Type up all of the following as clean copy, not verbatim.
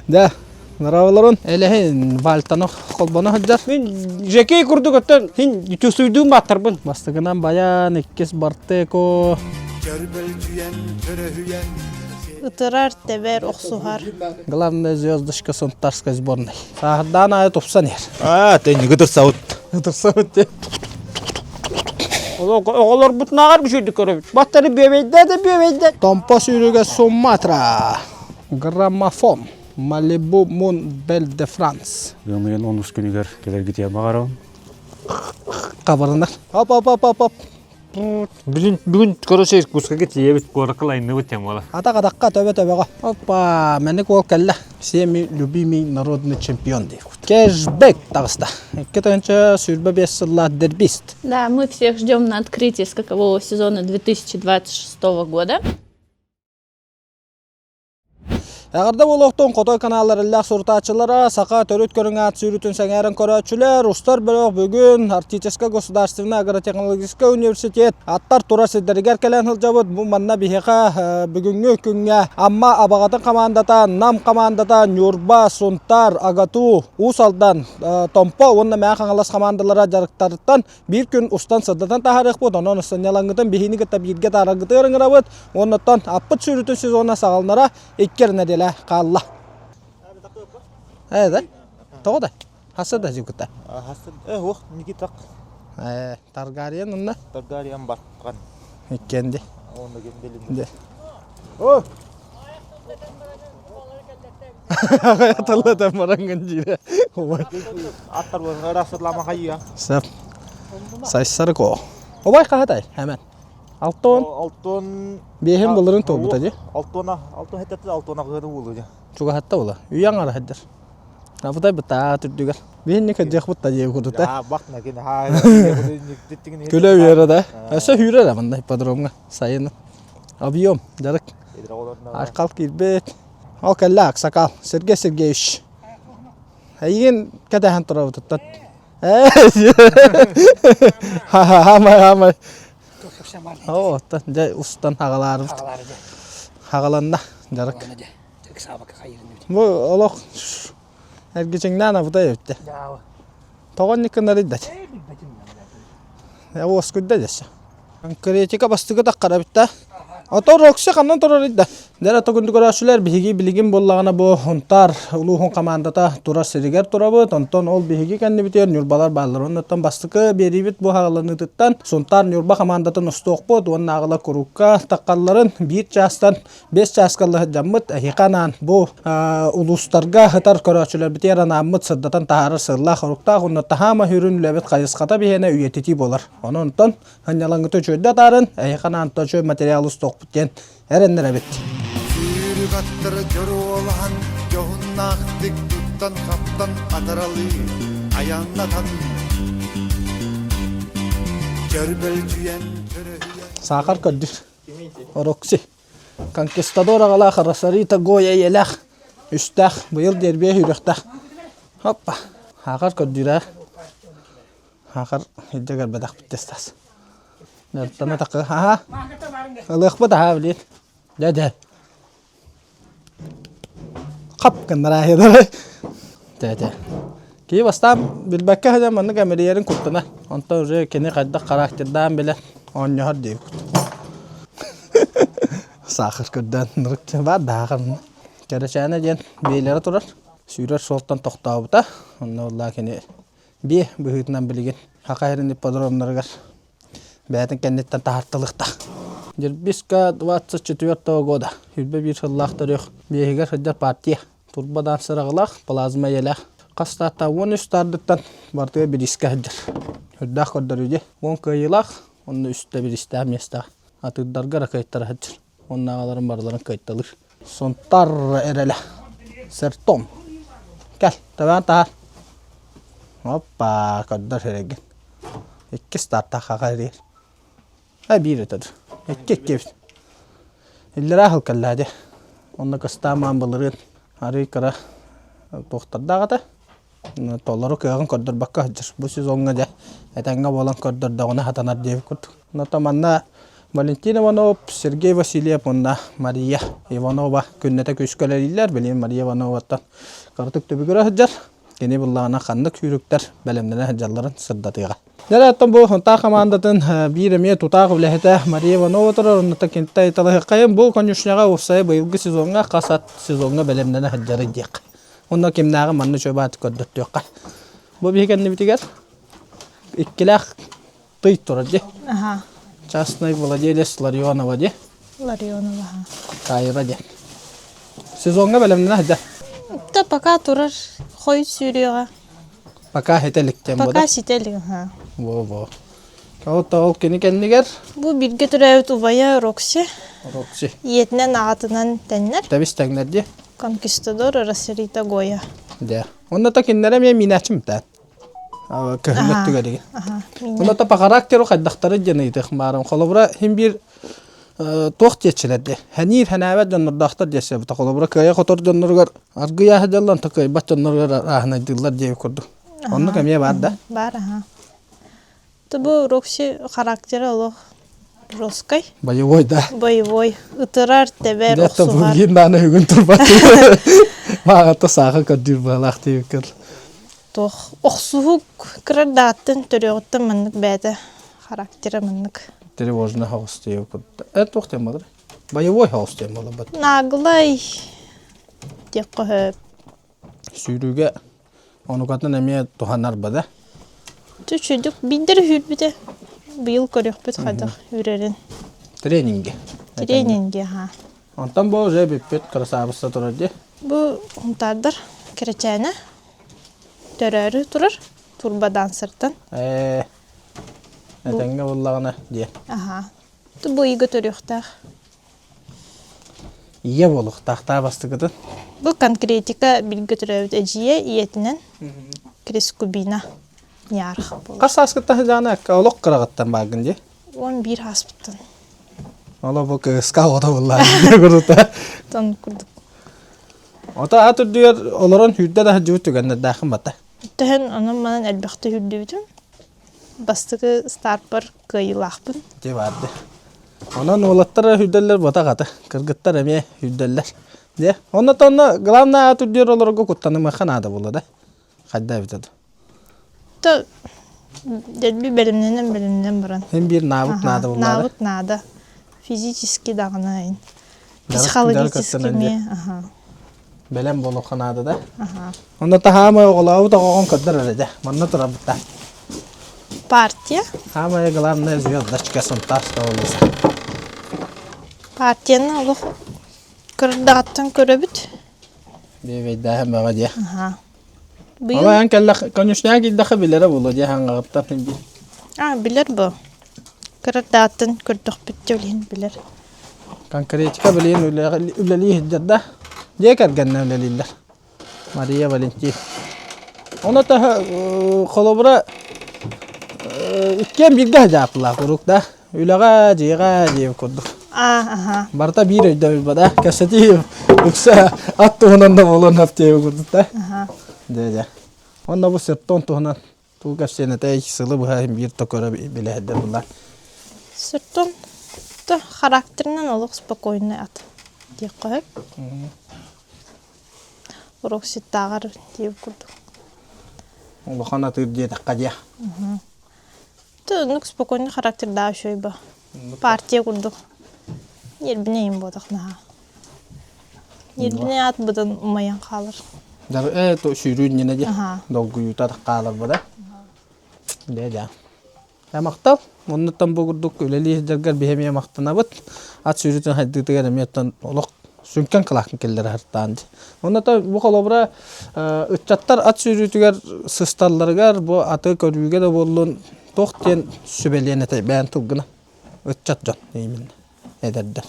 Да, Нравыларын элэһин вальтаны холбоно сылдьар. Мин жекей курдук өттөн хин чувствуйдуун бааттарбын. Бастакынан баян, иккис Бартеко. Ытырар, тэбэр, охсуһар. Главная звездочка Сунтарской сборной. Сааһырдаан аайы тупсан иһэр. Аа, тэнниги ытырсабыт. Ытырсабыт диэн. Оҕолорбутунааҕар үчүгдүк көрөбүт. Баттары бүөбэйдээ да бүөбэйдээ. Томпо сүүрүгэ Суматра. Граммофон. Малибу Мун Бель де Франс. Ыам ыйын онус күнүгэр кэлэргитигэр баҕарабын. Хабарынар. Оп оп оп оп оп. Бүгүн, бүгүн короче, Иркутскайга тиийэбит, куоракка лайныбыт тем буола. Атак атакка төбө төбөҕө. Опа, мэник уол кэллэ. Всеми любимый народный чемпион диир. Кэшбэк таҕыста. 2025 сыллаах дербист. Да, мы всех ждем на открытии скакового сезона 2026 года. Эҕэрдэ буолуохтун Хотой каналлар иллээх сурутааччылара, саха төрүт көрүҥ аат сүүрүүтүн сэҥээрэн көрөөччүлэр, устар бөлөх бүгүн Арктическай государственнай агротехнологическай университет аттар турар сирдэригэр кэлэн сылдьабыт. Бу манна биһиэхэ бүгүҥҥү күҥҥэ Амма Абаҕатын хамаандата, Нам хамаандата, Ньурба, Сунтаар, АГАТУ, Уус Алдан, Томпо уонна Мэҥэ Хаҥалас хамаандалара дьарыктарыттан биир күн устан сырдатан таһаарыахпыт, онон сынньалаҥҥытын биһини кытта бииргэ таараргытыгар ыҥырабыт. Уоннаттан аппыт сүүрүүтүн сезона саҕаланара икки нэдиэлэ хаалла. Ээ да? Тоҕо да? Хасса да жукута. Хасса э уох Никитак. Э Таргариен онно? Таргариен баркан. Иккенди. Онно генделин. Де. О! Аталла баранган дире. Аттар болған хайя. Сап. Сайсарко. Обай хаһатай hemen. Алтон. Алтон. Биэһин былырын туолбута дии. Алтона, алтон хеттет алтона кыһыны уулу дии. Чугаһатта була. Үйәң ара хаддер. Абытай бытаа түрдүгэр. Биһинни кырдьах бутта дии курдута. Бахна кин ха. Күлэ үөрэ да. Өссө хүүрэ да мында ипподромҥа сайын. Объем дьарык. Айхал киирбит. Ол кэллэ аксакал Сергей Сергеевич. Эйигин кэтэһэн турабытыттан. Хаамай хаамай. Оо, дьэ устан хаҕалаарбыт. Хаҕаланна дьарык. Бу олох эргичиҥнээн абытай эбиттэ. Тоҕо инник гыннарый да? Уоскуйда дессе. Конкретика бастыгы таххара эбит да. Ото Рокси ханнан турар да. Дэрэ төгүндү көрөөччүлэр биһиги билигин буоллаҕына бу Хунтаар улууһун командата турар сиригэр турабыт. Онтон ол биһиги кэннибитигэр Ньурбалар бааллар. Оннуттан бастакы биэриибит бу хааланыытыттан Сунтаар Ньурба командатын устуохпут уонна аҕалар курукка таххалларын биир чаастан Биэс чааска дьаммыт эһиэхэ анаан бу улуустарга сытар көрөөччүлэрбитигэр анааммыт сырдатан таһаарар сыаллаах-соруктаах уонна таһаама сүрүн үлэбит хайысхата биһиэнэ үйэтитии буолар. Онон онтон сынньалаҥҥыты үчүгэйдик атаарын, эһиэхэ анаан үчүгэй материал устуохпут диэн эрэннэрэбит. Сүүрүк аттара дьоруолаһан, дьоһуннаахтык туттан-хаптан атаралыы айаннатан Чөрбөлдьүйэн чөрөһүйэн Саахар көрдүр. Рокси. Конкистадор аҕалаах Росарита Гоя ийэлээх, үстээх, быйыл дербиэ сүүрүөхтээх. Хоппа, хаахар көрдүүрэ. Хаахар илдьэ көрбөтөхпүт тестас. Нөртана такы, аха. Ылыахпыт аха билин. Дэ дэ. Хап гыннара Тэ тэ. Киһи бастаан билбэккэ сылдьан маннык эмирийэрин куттана. Онтон уже кини хайдах характердаан билэн оонньоһор диэбит. Саахар көрдөөн ынырык баар да саахар Кэрэчээнэ диэн биэлэрэ турар. Сүүрэр суолтан тохтообута. Онно буоллаа кини биэ быһыытынан билигин Саха сирин ипподромнарыгар бэйэтин кэнниттэн таһаарталыахтаах. Дербиска 24 года 21 сыллаах төрүөх биэһигэр сылдьар партия турбадан сыраҕылаах плазма ийэлээх хас таатта 13 таардыттан бартыга бириискэ сылдьар. Үрдээх көрдөрүү дии. Уон кыайыылаах, онно үстэ бириистээх миэстээх. Атыырдарга ракеттара сылдьар. Уоннааҕыларын барыларын кыайталыыр. Сунтар эрэлэ. Сертом. Кэл, төбөөн таһаар. Оппа, көрдөр сирэгин. Икки стартаах хаха эрийэр. Э, биир өтөр. Икки икки эбит. Иллэрээ сыл кэллээ дии. Онно кыстаамаан былырыын арыый кыра туохтардаах этэ. Толору кыаҕын көрдөрбөккө сылдьар. Бу сезоҥҥа дьэ этэҥҥэ буолан көрдөрдөҕүнэ сатанар диэбит курдук. Онтон манна Валентин Иванов, Сергей Васильев уонна Мария Иванова күннэтэ күүскэ үлэлииллэр. Билигин Мария Ивановаттан кыратык түбүгүрэ сылдьар. Кини буллаҕына ханнык сүүрүктэр бэлэмнэнэ сылдьалларын сырдатыаҕа. Дьэ, оттон бу Сунтаар хамаандатын биир эмиэ тутаах үлэһитэ Мария Иванова турар. Оннуттан киниттэн ыйыталаһыаххайын бу конюшняҕа уопсайа быйылгы сезоҥҥа хас ат сезоҥҥа бэлэмнэнэ сылдьарый диэххэ. Онно кимнээҕи манна үчүгэй баҕайытык көрдөртүөххэ. Бу биһи кэннибитигэр иккилээх тый турар дии. Аха. Частный владелец Ларионова дии. Ларионова. Таайра диэн. Сезоҥҥа бэлэмнэнэ сылдьар. Да пока турар хой сүүрүөҕэ. Пока ситэ илик диэн Пока ситэ илик, аха. Во-во. Ол кини кэннигэр Бу бииргэ төрөөбүт убайа Рокси. Рокси. Ийэтинэн аҕатынан тэннэр. Тэбис тэҥнэр дии. Конкистадор Росерита Гоя. Дэ. Онно та кинилэр эмиэ миинээччим таа. Көһүн өттүгэр Онно та по характеру хайдахтары диэн ыйытыах баарым. Холобура хин биир туох диэччилэр дии. Хэниир хэнээбэт дьоннордоохтор диэсэбит. Холобура кыайа хотор дьонноругар аргыйааһы дьаллан та кыайбат дьонноругар ааһынайдыыллар диэби курдук. Оннук эмиэ баар да? Баар аха. Бу Рокси характера олох жесткай. Боевой да. Боевой. Ытырар, тэбэр, охсуһар. Бүгүн дааны бүгүн турбат. Мааҕатта сааха көрдүүр быһалаах диэбиккин. Туох охсуһук кырар дааттан төрүөҕүттэн маннык бэйэтэ характера маннык. Тревожный хаос диэбит. Э туох диэн буолар? Боевой хаос диэн буолар. Наглай диэххэ сөп. Сүүрүүгэ онукатын эмиэ туһанар бада. Үчүгдүк биирдэр үһүүрбүтэ. Быйыл көрүөхпүт хайдах үрэрин. Тренинге. Тренинге, ха. Онтон бу уже бүппүт красавица турар дии. Бу хунтаардар кэрэчээнэ төрөөрү турар турбодансертан. Ээ, этэҥҥэ буллаҕына диэ. Аха. Бу ыйга төрүөхтээх. Ийэ буолуохтаахтаа бастакытын. Бу конкретика билгэ төрөөбүт эдьиийэ ийэтинэн Крискубина Ньаарх буолар. Хас сааскыттан сыдьаана олох кыраҕыттан бааргын дии? 11 ааспыттан. Оло бу кыыска оҕото буллаа курдута. Тон курдук. Ото ат үрдүгэр олорон сүүрдэ да сылдьыбыт түгэннэрдээххин бата. Төһөн онон манан элбэхтэ сүүрдүбүтүм. Бастакы старпар кыайыылаахпын. Дьэ баарды. Онон уолаттар үрдэллэр ботах аты, кыргыттар эмиэ үрдэллэр. Дьэ, онно тонно главное аат үрдүөр олорго куттанымыахха наада буолла да. Хайда эбитэ да. То дэлби бэлэмнэнэн бэлэмнэнэн баран. Һин биир наабыт наада буолла. Наабыт наада. Физически даҕаны айын. Психологически эмиэ. Аха. Бэлэм буолуохха наада да. Онно таһаамай оҕолообут оҕоҕун көрдөр эрэ дьэ. Манна турабыт да. Партия. Самое главное звездочка Сунтарского улуса. Партияны олох кырдаҕаттан көрөбүт. Биэбэйдээһин бөҕө дьэ. Аха. Быйыл эн кэллэх конюшняга киирдэххэ билэрэ буолуо дьэ хаҥаҕыттан бил. А, билэр бу. Кырдааттан көрдөхпүт дьэ билин билэр. Конкретика билигин үлэлии сылдьар да, дьиэ кэргэннэ үлэлииллэр. Мария Валентин. Ону таһа холобура иккиэн бииргэ садьаапылаах куруук да. Үлэҕэ, дьиэҕэ диэбит курдук. Аа, Барыта биир өйдөбүл ба да. Кэпсэтии үксэ ат туһунан да буолуон сөп диэбит курдук да. Дьэ, дьэ. Онно бу септон туһунан Туу кэпсиэн этэй, сылы быһа биир да көрө билэһэрдэр буллар. Сыртон то характерынан олох спокойный ат диэххэ сөп. Урокситтааҕар диэбит курдук. Улахан атыыр диэтэххэ диэ. То оннук спокойный характердаах үчүгэй ба. Партия курдук. Ньиэрбинэ иһин буотах наһаа. Ньиэрбинэ аат быдан умайан хаалар. Э, сүүрүү иннинэ дии долгуйуута хаалар бада. Дэ дэ. Махтал. Оннуттан бу курдук үлэлии сылдьаргар биһи эмиэ махтанабыт. Ат сүүрүүтүн хайдыытыгар эмиэ оттон олох сүҥкэн кылаакын киллэрэ сыртаан дии. Онно бу холобура ыччаттар ат сүүрүүтүгэр сысталларыгар бу аты көрүүгэ да буоллун туох диэн сүбэлиэн этэй бэйэн тылгына ыччат дьон именно эдэрдэр.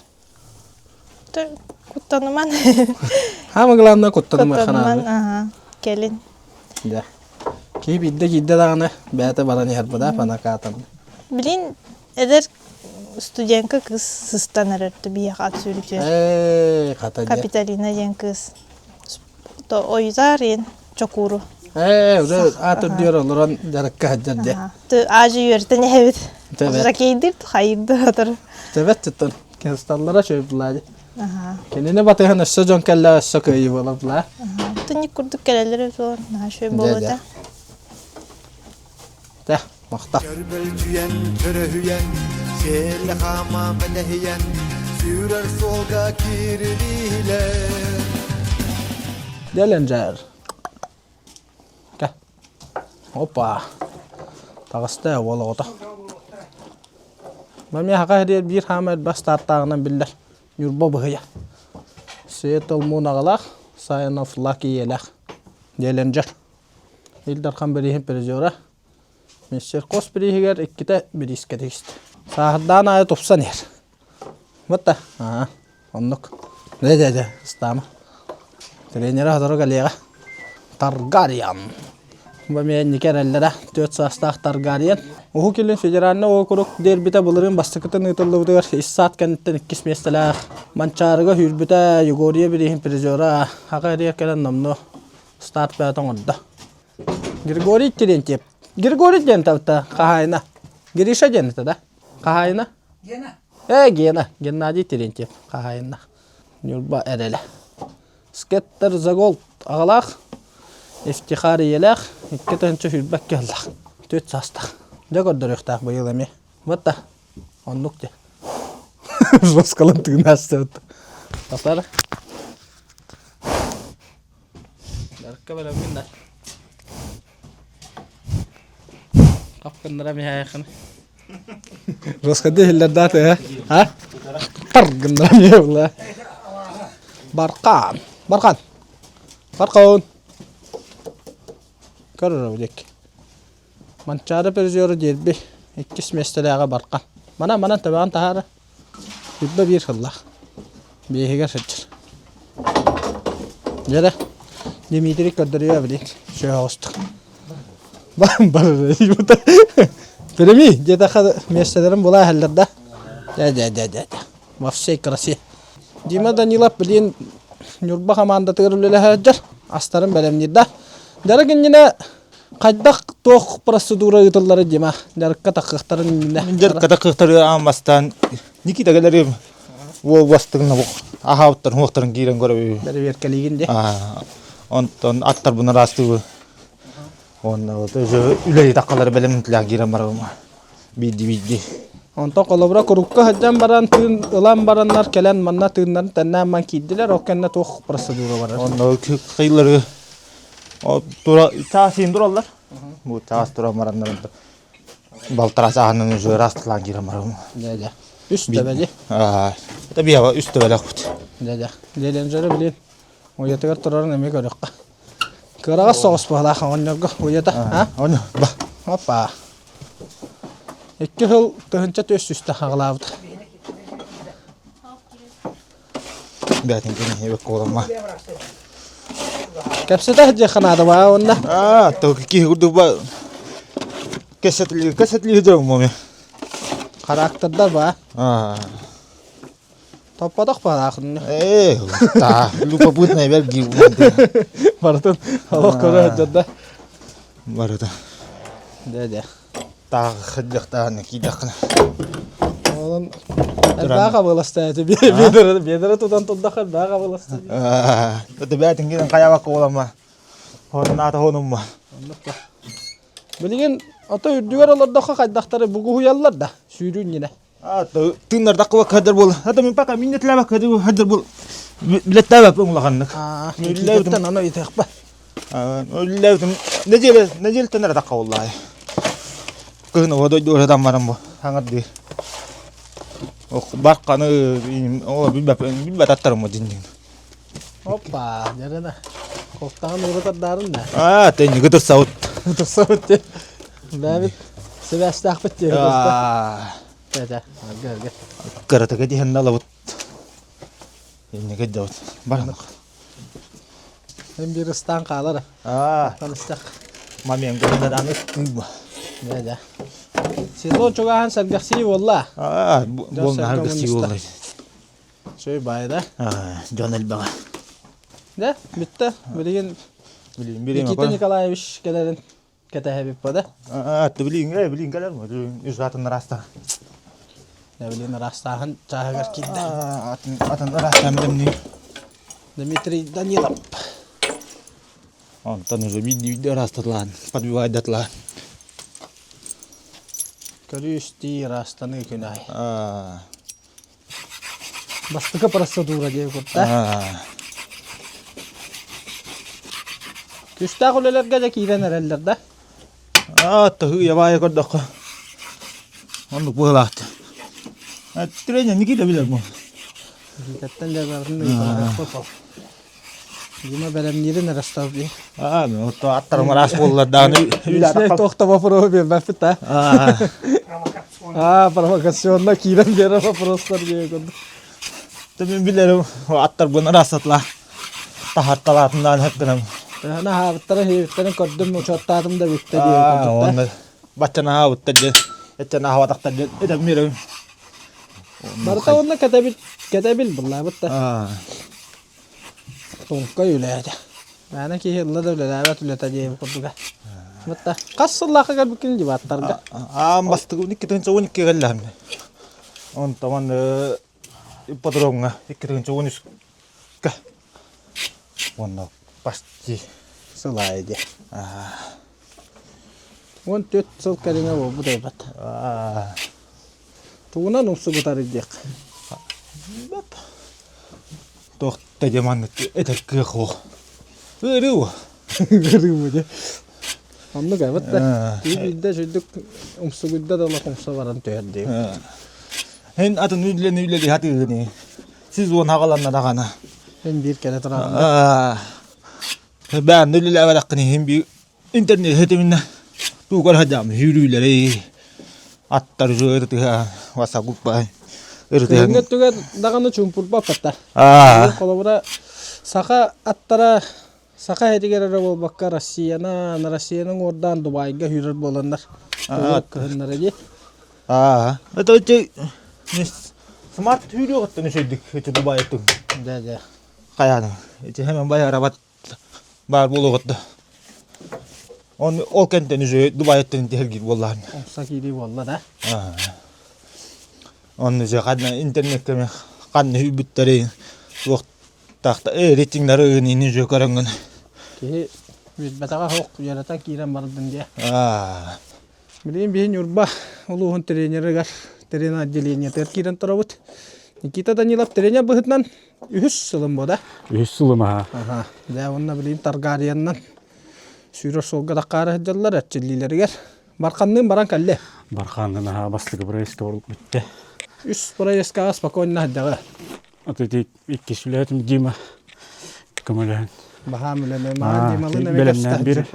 Куттаныман. Самое главное куттаныман. Куттаныман, ага. Кэлин. Да. Киһи биирдэ киирдэ даҕаны бэйэтэ баран иһэр буда панакаатан. Билин эдэр студентка кыыс сыстан эрэр биһиэхэ ат сүүрүтүөр. Ээ, хата дьэ. Капиталина диэн кыыс. То ойутаар иэн чокууру. Ээ, уже аат үрдүгэр олорон дьарыкка сылдьар дьэ. Ты аажы үөртэн иһэбит. Тэбэт. Жокейдир хайырды Тэбэт туттан. Кесталлара чөйбулаа. Кинини батыһан өссө дьон кэллэ өссө кыайыы буолабла. Түнник курдук кэлэллэр суон наһаа үчүгэй буолуо Тэ, махта. Көрбөлдьүйэн, көрөһүйэн, сиэлэ хаама мэлэһийэн, сүүрэр суолга киирилиилэр. Деленджер. Кэ. Опа. Таҕыста уол оҕото. Мамия хака хириэр биир хаама элбэх стартааҕынан биллэр. Ньурба быһыйа. Сиэтл Мун аҕалаах, Sign of Lucky ийэлээх. Деленджер. Ил Дархан бирииһин призера. Миссеркос бирииһигэр иккитэ бириискэ тигистэ. Сааһырдаан аайы тупсан иһэр. Вот аа, оннук. Дэ дэ дэ, ыстаама. Тренерэ сотору кэлиэҕэ. Таргариан. Бу эмиэ инники эрэллэрэ 4 саастаах Таргариен. Уһук Илин федеральнай уокурук дербитэ былырыын бастакытын ыытыллыбытыгар ис саат кэнниттэн иккис миэстэлээх Манчаарыга сүүрбүтэ Егория бирииһин призера аҕа эрийэр кэлэн номнуо старт бэйэтэ оҥордо. Григорий Терентьев. Григорий диэн табыта хаһаайына. Гриша диэн этэ да? Хаһаайына? Гена. Э, Гена. Геннадий Терентьев хаһаайына. Ньурба эрэлэ. Скеттер Заголд аҕалаах, Ифтихар ийэлээх, 2 сүүрбэккэ ыллах. Түөрт саастаах. Дьэ көрдөрүөхтээх быйыл эмиэ. Вот да. Оннук дии. Жесткалан тыынаастыбыт. Тасар. Дарка бэлэммин да. Хап гыннара миһээхин. Жесткады иһиллэр э? А? Тар гыннара миһэ була. Баркан. Баркан. Баркан. Көрөр диэк. Манчаары призеры дерби. Иккис миэстэлээҕэ Баркан. Мана манан төбөҕүн таһаара. Үрбэ биир сыллаах. Биэһигэр сылдьар. Дьэрэ, Дмитрий көрдөрүө билин сүөһөҕүстүк. Бар Прими, диэтэххэ миэстэлэрин була иһэллэр да. Дэ дэ дэ дэ. Во всей красе. Дима Данилов билин Ньурба хамаандатыгар үлэлэһэ сылдьар. Астарын бэлэмниир да. Дьарык иннинэ Хайдах туох процедура ыытыллары Дима дьарыкка таххыахтарын иннинэ. Дьарыкка таххыахтары аан бастаан Никита кэлэр уол бастыгына аһаабыттарын уохтарын киирэн көрөбү. Бэрэбиэркэлиигин дии. Онтон аттарбын ыраастыыбы. Уонна үлэһит аккалары бэлэмнэтилээх киирэн барабым. Биирди биирди. Онтон холобура курукка сылдьан баран тыын ылан бараннар кэлэн манна тыыннарын тэннээн ман киирдилэр ол кэннэ туох процедура барар? Онно кыйлары Тура чаас иин тураллар. Бу чаас туран бараннар балтараа сааһынан уже ырастылаан киирэн барабын. Дьэ-дьэ. Үс төбө дии. Аа, это биэҕэ үс төбөлөөхпүт. Дьэ-дьэ. Дьиэлэнжэрэ билин уйатыгар турарын эмиэ көрүөххэ. Кыараҕас соҕус быһалаах оҕонньорго уйата. А? Ону ба. Опа. Икки сыл тыһынча түөс сүстэ хаҕалаабыт. Бээтин кини эбэк куолама. Кэпсэтэ сылдьыахха наада баа уонна. Аа, то киһи курдук ба кэсэтили кэсэтили дьон моми. Характердар баа. Аа. Топпотох баалаахын. Ээ, та, любопытная бэрги. Барытын олох көрө сылдьар да. Барыта. Дэ дэ. Таах сылдьахтаан киидэххинэ. Онон элбэх абыласта эти биэдэрэ биэдэрэ тутан турдахха элбэх абыласта. Это бээтин киирэн хайабакка буоламма. Хорунаата хонумма. Билигин ото үрдүгэр олордоххо хайдахтары бугуһуйаллар да сүүрүү иннинэ. А тыыннардахха хаддар буол. Ата мин пока минне тилэбэк хаддар буол. Билеттээбэп улаханнык. Үллээбитим аны ыйытыахпа. Үллээбитим неделя неделяттан эрэ тахха буоллаай. Кыһын оҕо дойду ырытан баран бу хаҥардыы. Ох барканы о билбэт билбэт аттарым дьиннин. Опа, дьарына. Кофтаҕын уура тардаарын да. Аа, тэнни кытырсабыт. Кытырсабыт дии. Бэбит сибээстээхпит дии. Дэ, арга арга. Кыратыга диһэн алабыт. Инники дьабыт. Баранах. Hem bir ыстаан хаалар. Аа, Таныстах. Момент аны ыстыыба. Дэ, дэ. Сезон чугаһан сэргэхсии буолла. Аа, буолна харгысыы буолла. Сөй баайда. Аа, дьон элбэҕэ. Дэ, бүттэ. Билигин Билигин Никита Николаевич кэлэрин. кэтэһэбит да? Билиҥ, билиҥ кэлэр үс атын ыраастаан. Билин ыраастааһын чааһыгар киирдэ. Атын атын ыраастаан билэмни. Дмитрий Данилов. Онтон уже биирдии ыраастатылаан, подбивайдатылаан. Көрүү-истии ыраастаныы күн аайы. Бастакы процедура диэн курда. Күстээх үлэлэргэ да киирэн эрэллэр да? Аа, таһыы ябаайа көрдөххө. Оннук быһылаахты. Тренер Никита билэр бу. Никитаттан дьарбарын ыйыталаһыахпыт ол. Дима бэлэмниирин Ростов дии. Аа, ну то аттарым араас буоллар даҕаны Личный туох да вопроһу биэрбэппит да. Аа, провокационно киирэн биэрэр вопростар диye курдук. Мин билэрим аттарбын араастатла таһарталаатымнаан хаккынам. Төһөнө аһаабыттара хиэбиттэрин көрдүм, учуоттаатым да бүттэ диye курдук. Онно баччаны аһаабыттар диэн, эччэн аһаабатахтар диэн этэн биэрэбин. Барыта онно кэтэбил, кэтэбил буллаабыт да. Туҥкай үлэһитэ. Мээнэ киһи ылла да үлэлээбэт үлэтэ диэбит курдуга. Мытта хас сыллаахха кэлбиккин дебаттарга? Аан бастакы 2012 кэллэхим. Онтон ипподромҥа 2013 уонна почти сыл аайы диэ. 14 сыл кэриҥэ буолбут эбит. Тугунан умсугутар диэх. Туох да дьэ маннык этэр кыах суох. Ыарыы Ыарыы дьэ. Оннук эбит да. Киһи биирдэ сүрдүк умсугуйда да олох умса баран түһэр диэбит. Эн атын үлэни үлэлии сатыыгын сезон хаҕаланна даҕаны. Эн биир кэлэ тураҕын. Бээн үлэлээбэтэххин иһин биир интернет ситиминэ тугар садьаам сүүрүүлэри аттар ырытыһа васагуппай ырытыһа өттүгэр даҕаны чуумпурбаппаттар. Холобура саха аттара саха этигэр эрэ буолбакка Россияны, Россияны уордаан Дубайга сүүрэр буоланнар кыһыннара дии. Это эти смарт сүүрүөҕүттэн үчүгдүк эти Дубай Да, да. Хайааны ити хэмэн байарабат баар буолуоҕут да. Он ол кэнтэн уже Дубайттан тиһэргиир буоллаан. Умса киирии буолла да. Онну же ханна интернекке ханна үүбүттэри туох тахта э рейтинглары ини же көрөҥгүн. Киһи билбэтэҕэ суох үөрэтэ киирэн бардын диэ. Билигин биһи Ньурба улууһун тренеригэр тренер отделениетыгар киирэн турабыт. Никита Данилов тренер быһыытынан үһүс сылым бу да. Үһүс сылым аха. Аха. Дьэ уонна билигин Таргариянынан сүүрэр суолга таххаары сылдьаллар эрчиллиилэригэр. Барханныын баран кэллэ. Барханнын аха бастакы проездка бүттэ. Үс проездкаҕа спокойно сылдьаҕа. Аты ити иккис үлэһитим Дима көмөлөһөн. Баһаам үлэни маҕан Дималыын эмиэ бэлэмнээн биэрэр.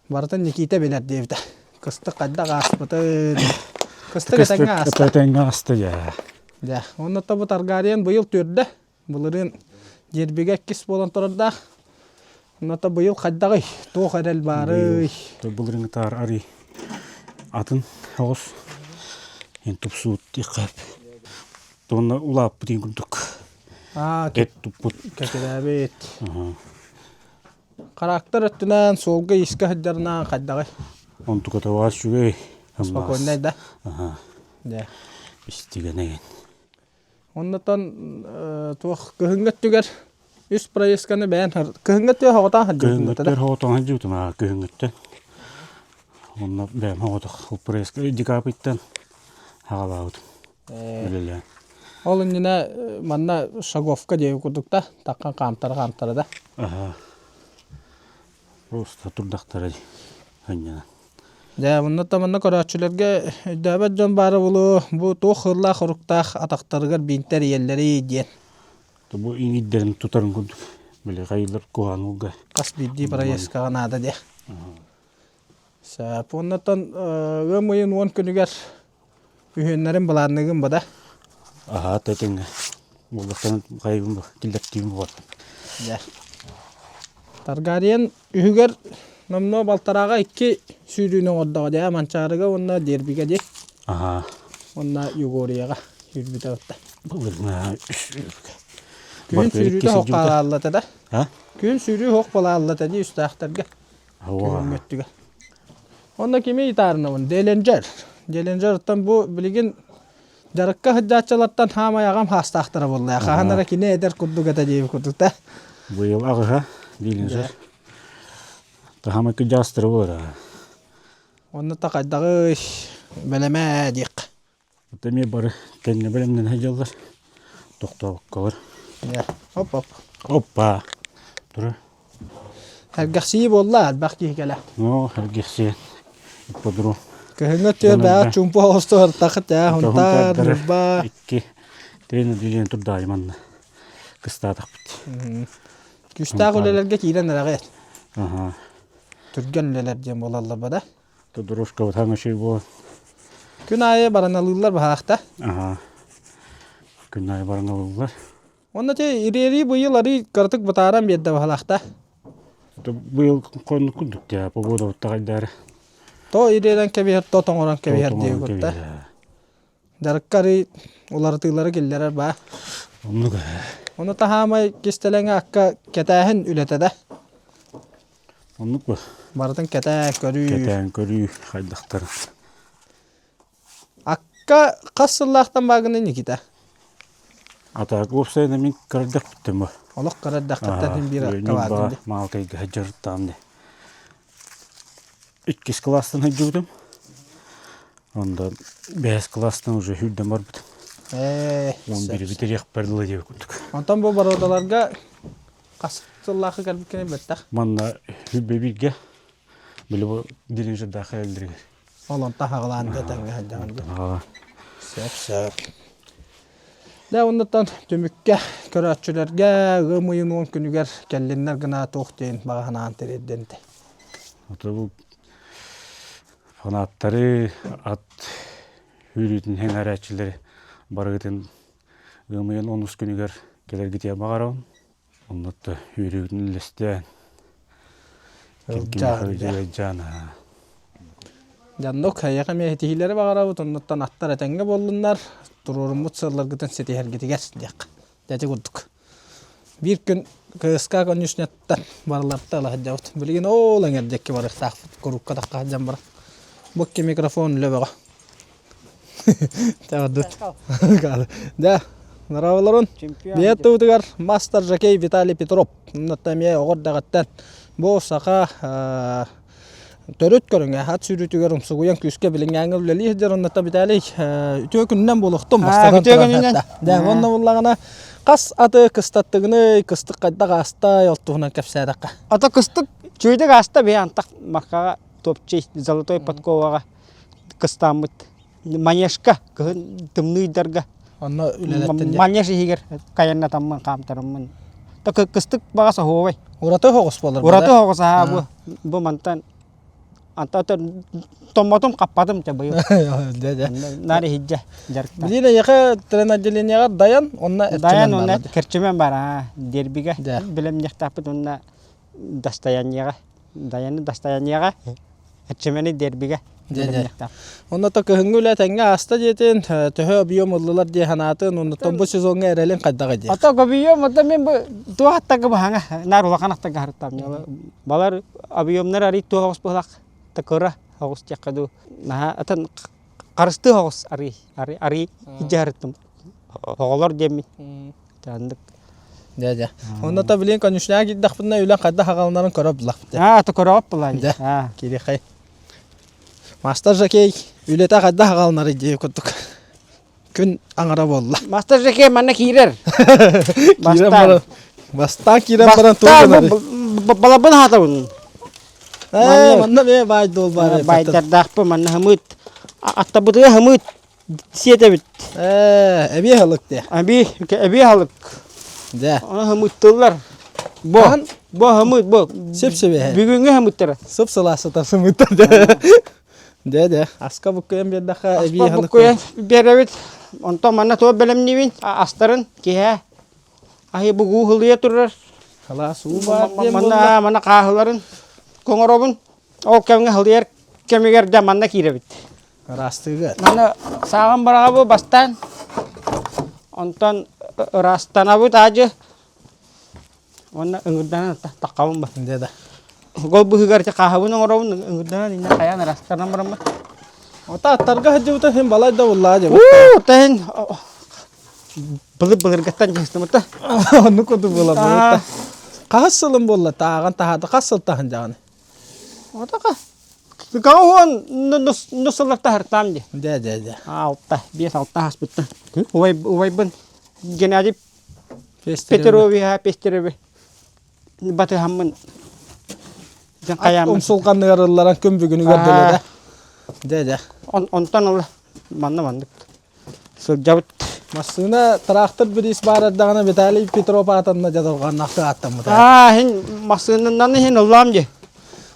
Барытын Никита билэр диэбитэ. Кыстык хайдах ааспытын. Кыстык этэҥҥэ ааста. Этэҥҥэ ааста дьэ. Дьэ, уонна бу Таргариен быйыл төрдө. Былырыын Дербигэ иккис буолан турардаах. Онно быйыл хайдаҕый? Туох эрэл баарый? Былырыҥҥытаар арый атын оҕус эн тупсуут диэххэ Уонна улааппыт курдук. Аа, Эт туппут. Кэкирээбит. Характер өттүнэн суолга иискэ сылдьарынан хайдаҕый? Онтуката баар үчүгэй. Спокойнай да? Аха. Дьэ. Истигэнэйин. Оннотон туох кыһыҥҥы өттүгэр үс проездканы бэйэн кыһыҥҥы өттүгэр хоҕотоон сылдьыбытым Кыһыҥҥыттан хоҕотоон сылдьыбытым аа кыһыҥҥыттан. Онно бэйэм хоҕотох ол проездка декабрьтан хаҕалаабытым. Үлэлээн. Ол иннинэ манна шаговка диэки курдук да таххан хаамтара хаамтара да. Аха. Просто турдахтара анньана. Дьэ, онно да манна көрөөччүлэргэ өйдөөбөт дьон баара буолуо, бу туох ырлаах-хоруктаах атахтарыгар биинтэр ийэллэрий диэн. Бу иҥиирдэрин тутарын курдук били хайылар куһаҕан ууга. Хас биирдии проездкаҕа наада диэ. Сөп. Оннотон ыам ыйын 10 күнүгэр үһүөннэрин былаанныгын бада. Аһаа тэтэҥҥэ буоллахтан хайыбын киллэртиим буолбаттым. Дьэ. Таргариен үһүгэр номнуо балтарааҕа икки сүүрүүнү оҥордоҕо дии Манчаарыга уонна Дербигэ дии. Аһаа. Уонна Югорияҕа сүүрбүтэ батта. Былыргы Күн сүүрүүтэ хоқ хаалааллата да. А? Күн сүүрүү хоқ балааллата дии үстээхтэргэ. Күһүҥҥү өттүгэр. Онно кими ытаарынабын? Деленджер. Деленджер бу билигин дьарыкка сылдьааччылартан хаамай аҕам хаастаахтара буолла. Хаһан эрэ кини эдэр курдук этэ диэбит курдук да. Быйыл аҕыһа Деленджер. Таһамай кыдьаастара буолар. Онно та хайдаҕый бэлэмэ диэх. Это эмиэ бары тэҥҥэ бэлэмнэнэ сылдьаллар. Тохтообокколор. Оп-оп. Оппа. Тура. Сэргэхсийии буолла, элбэх киһи кэлэ. Оо, сэргэхсийэн. Ипподром. Кыһыҥҥы өттүгэр бэйэҕит чуумпу оҕусту ыртахыт ээ, Хунтаар, Ньурба. Икки тренер диэн турдаайы манна кыстаатахпыт. Күүстээх үлэлэргэ киирэн эрэҕиэт. Аха. Түргэн үлэлэр диэн буолаллар ба да. Тодоровка таҥа үчүгэй буолан. Күн аайы бараналыыллар баһаахта. Аха. Күн аайы бараналыыллар. Онно те ириэрии быйыл арый кыратык бытааран биэрдэ баһалаахта. Быйыл хоннук курдук дии, погода оттаҕайдаары. То ириэрэн кэбиһэр, то тоҥорон кэбиһэр диэби курта. Дьарыкка арый уларытыылары киллэрэр баа. Оннук. Ону таһаамай кистэлэҥэ акка кэтээһин үлэтэ да. Оннук бу. Барытын кэтээ көрүү. Кэтээн көрүү хайдахтарын. Акка хас сыллаахтан баагыный Никита? Атаак уопсайынан мин кырдьахпыттан бу. Олох кырдьахпыттан син биир акка баардым дии. Маалтайга сылдьарыттаҕым дии. Иккис кылаастан сылдьыбытым. Онтон бэһис кылаастан уже сүүрдэн барбытым. Ээ, Он бири бүтэриэхпэр дылы диэбит курдук. Онтон бу боруодаларга хас сыллаахы кэлбиккин бэттэх? Манна хүббэ бииргэ били бу дирижердаах эллэригэр. Ол онтон хаҕалаан да тэҥҥэ сылдьаҕын дии. Сөп сөп. Дьэ оннуттан түмүккэ көрөөччүлэргэ ыам ыйын уон күнүгэр кэллиннэр гына туох диэн баҕа санаан тириэрдэн этэ. Ото бу фанаттары ат үүрүүтүн сэҥээрээччилэри барыгытын ыам ыйын онус күнүгэр кэлэргитигэр баҕарабын. Оннук үөрүүгүтүн үллэстэн ким-кимиэхэ Дьоннук эйиэхэ эмиэ ситиһиилэри баҕарабыт, оннуттан аттар этэҥҥэ буоллуннар, туруоруммут сыалларгытын ситиһэргитигэр диэххэ. Дьэ курдук. Биир күн КСК конюшняттан барыларта ыла сылдьабыт. Билигин ол эҥэр диэки барыахтаахпыт, курукка тахха сылдьан баран. Бу икки микрофон үлэ бөҕө. Дьэ, здраволорун. Биэт тубутугар мастер жокей Виталий Петров. Оннуттан эмиэ оҕо эрдэҕиттэн бу саха төрүт көрүҥэ ат сүүрүүтүгэр умсугуйан күүскэ билиҥҥээҥҥэ үлэлии сылдьар оннуттан Виталий үтүө күнүнэн буолуохтун бастатан үтүө күнүнэн. Дьэ, уонна буллаҕына хас аты кыстаттыгыный, кыстык хайдах аастай, ол туһунан кэпсээтэххэ. Ата кыстык чүйдик ааста бэйэ антах маркаҕа топчий золотой подковаҕа кыстааммыт манежка кыһын тымныы ыйдарга Онно үлэлэттин дии. манеж иһигэр кайаннатаммын хаамтараммын то кыстык баҕас оһуобай Ураты оһоҕос буолар ураты оһоҕос аһаа бу бу мантан антан томмотум хаппатым те быйыл Дьэ дьэ. наар иһиддьэ дьарыкта Билин эйиэхэ тренотделениеҕа дайан онно дайан онно керчүмэн бар аа дербигэ Дьэ. билэмниэхтаахпыт уонна достояниеҕа Дайаны достояниеҕа Эрчимэни дербигэ Дьэ, Онно то кыһыҥҥы үлэ тэҥҥэ ааста диэтин, төһө объем ыллылар дии санаатын, оннуттан бу сезоҥҥа эрэлин хайдаҕый диэх. Ото объем ото мен бу туох аттарга баһаҥа наар улахан аттарга харыттам. Балар объемнар арый туох оҕус быһылах такыра оҕус диэххэ дуу. Наһаа атын харыстыы оҕус арый арый арый дьарыттым. Оҕолор диэммин. Оннук. Дьэ, дьэ. Онно то билин конюшняга киирдэхпинэ үлэн хайдах аҕалынарын көрө буллахпыт. Аа, то көрөҕөп булаан. Дьэ, киирихэй. Мастер жокей үлэтэ хайдах аҕалынарый дии курдук. Күн аҥара буолла. Мастер жокей манна киирэр. Киирэн баран. Бастаан киирэн баран туох гынарый? Балабын хаатабын. Ээ, манна бээ баай дуол баар. Байдардаахпын манна хымыт. Аттабытыга хымыт сиэтэбит. Ээ, эбии аһылык дии. Эбии, эбии аһылык. Дьэ. Ону хымыттыллар. Бо, бо хымыт, бо. Сип-сибиэһэй. Бүгүҥҥү хымыттара. Сып-сылаас сытар сымыттар дьэ. Дьэ, дьэ. Аска буккуйан биэрдэххэ эбии аһылык. Буккуйан биэрэбит. Онтон манна туох бэлэмниибин? Астарын киһэ аһы бугуу хылыйа турар. Халаас уу баар диэн Манна манна хааһыларын коҥоробун. Ол кэмҥэ хылыйар кэмигэр дьэ манна киирэбит. Ыраастыыга. Маны сааҕын быраҕабы бастаан, онтон ыраастанабыт аадьы уонна ыҥырданан таххабын ба. Дьэ да. Гол быһыгар ити хааһабын оҥоробун ыҥырданан иннэ хайаан ырастарынан бараммыт. Ото аттарга сылдьыбыта син балай да буллаа дьэ. Уу, таһын былыр былыргаттан дьаһыстымыта. Оннук курдук буолар буолта. Хаһыс сылын буолла тааҕан таһаата хас сыл таһын дьаҕаны? Отака. Каҕа нус сыллар таһыртаам дии. Дэ дэ дэ. Алта, биэс алта хаспыттан. Убай убайбын Геннадий Петровиһа Пестереви батыһаммын дьэн хайааммын Умсулҕанныгар ылларан күн бүгүнүгэр дылы да. Дэ дэ. Онтон ыла манна маннык сылдьабыт. Массыына трактор бириис баар эрдэҕинэ Виталий Петров аатанна дьадалҕаннахты ааттаммыта. Аа, иһин массыынанан иһин ыллаам дии.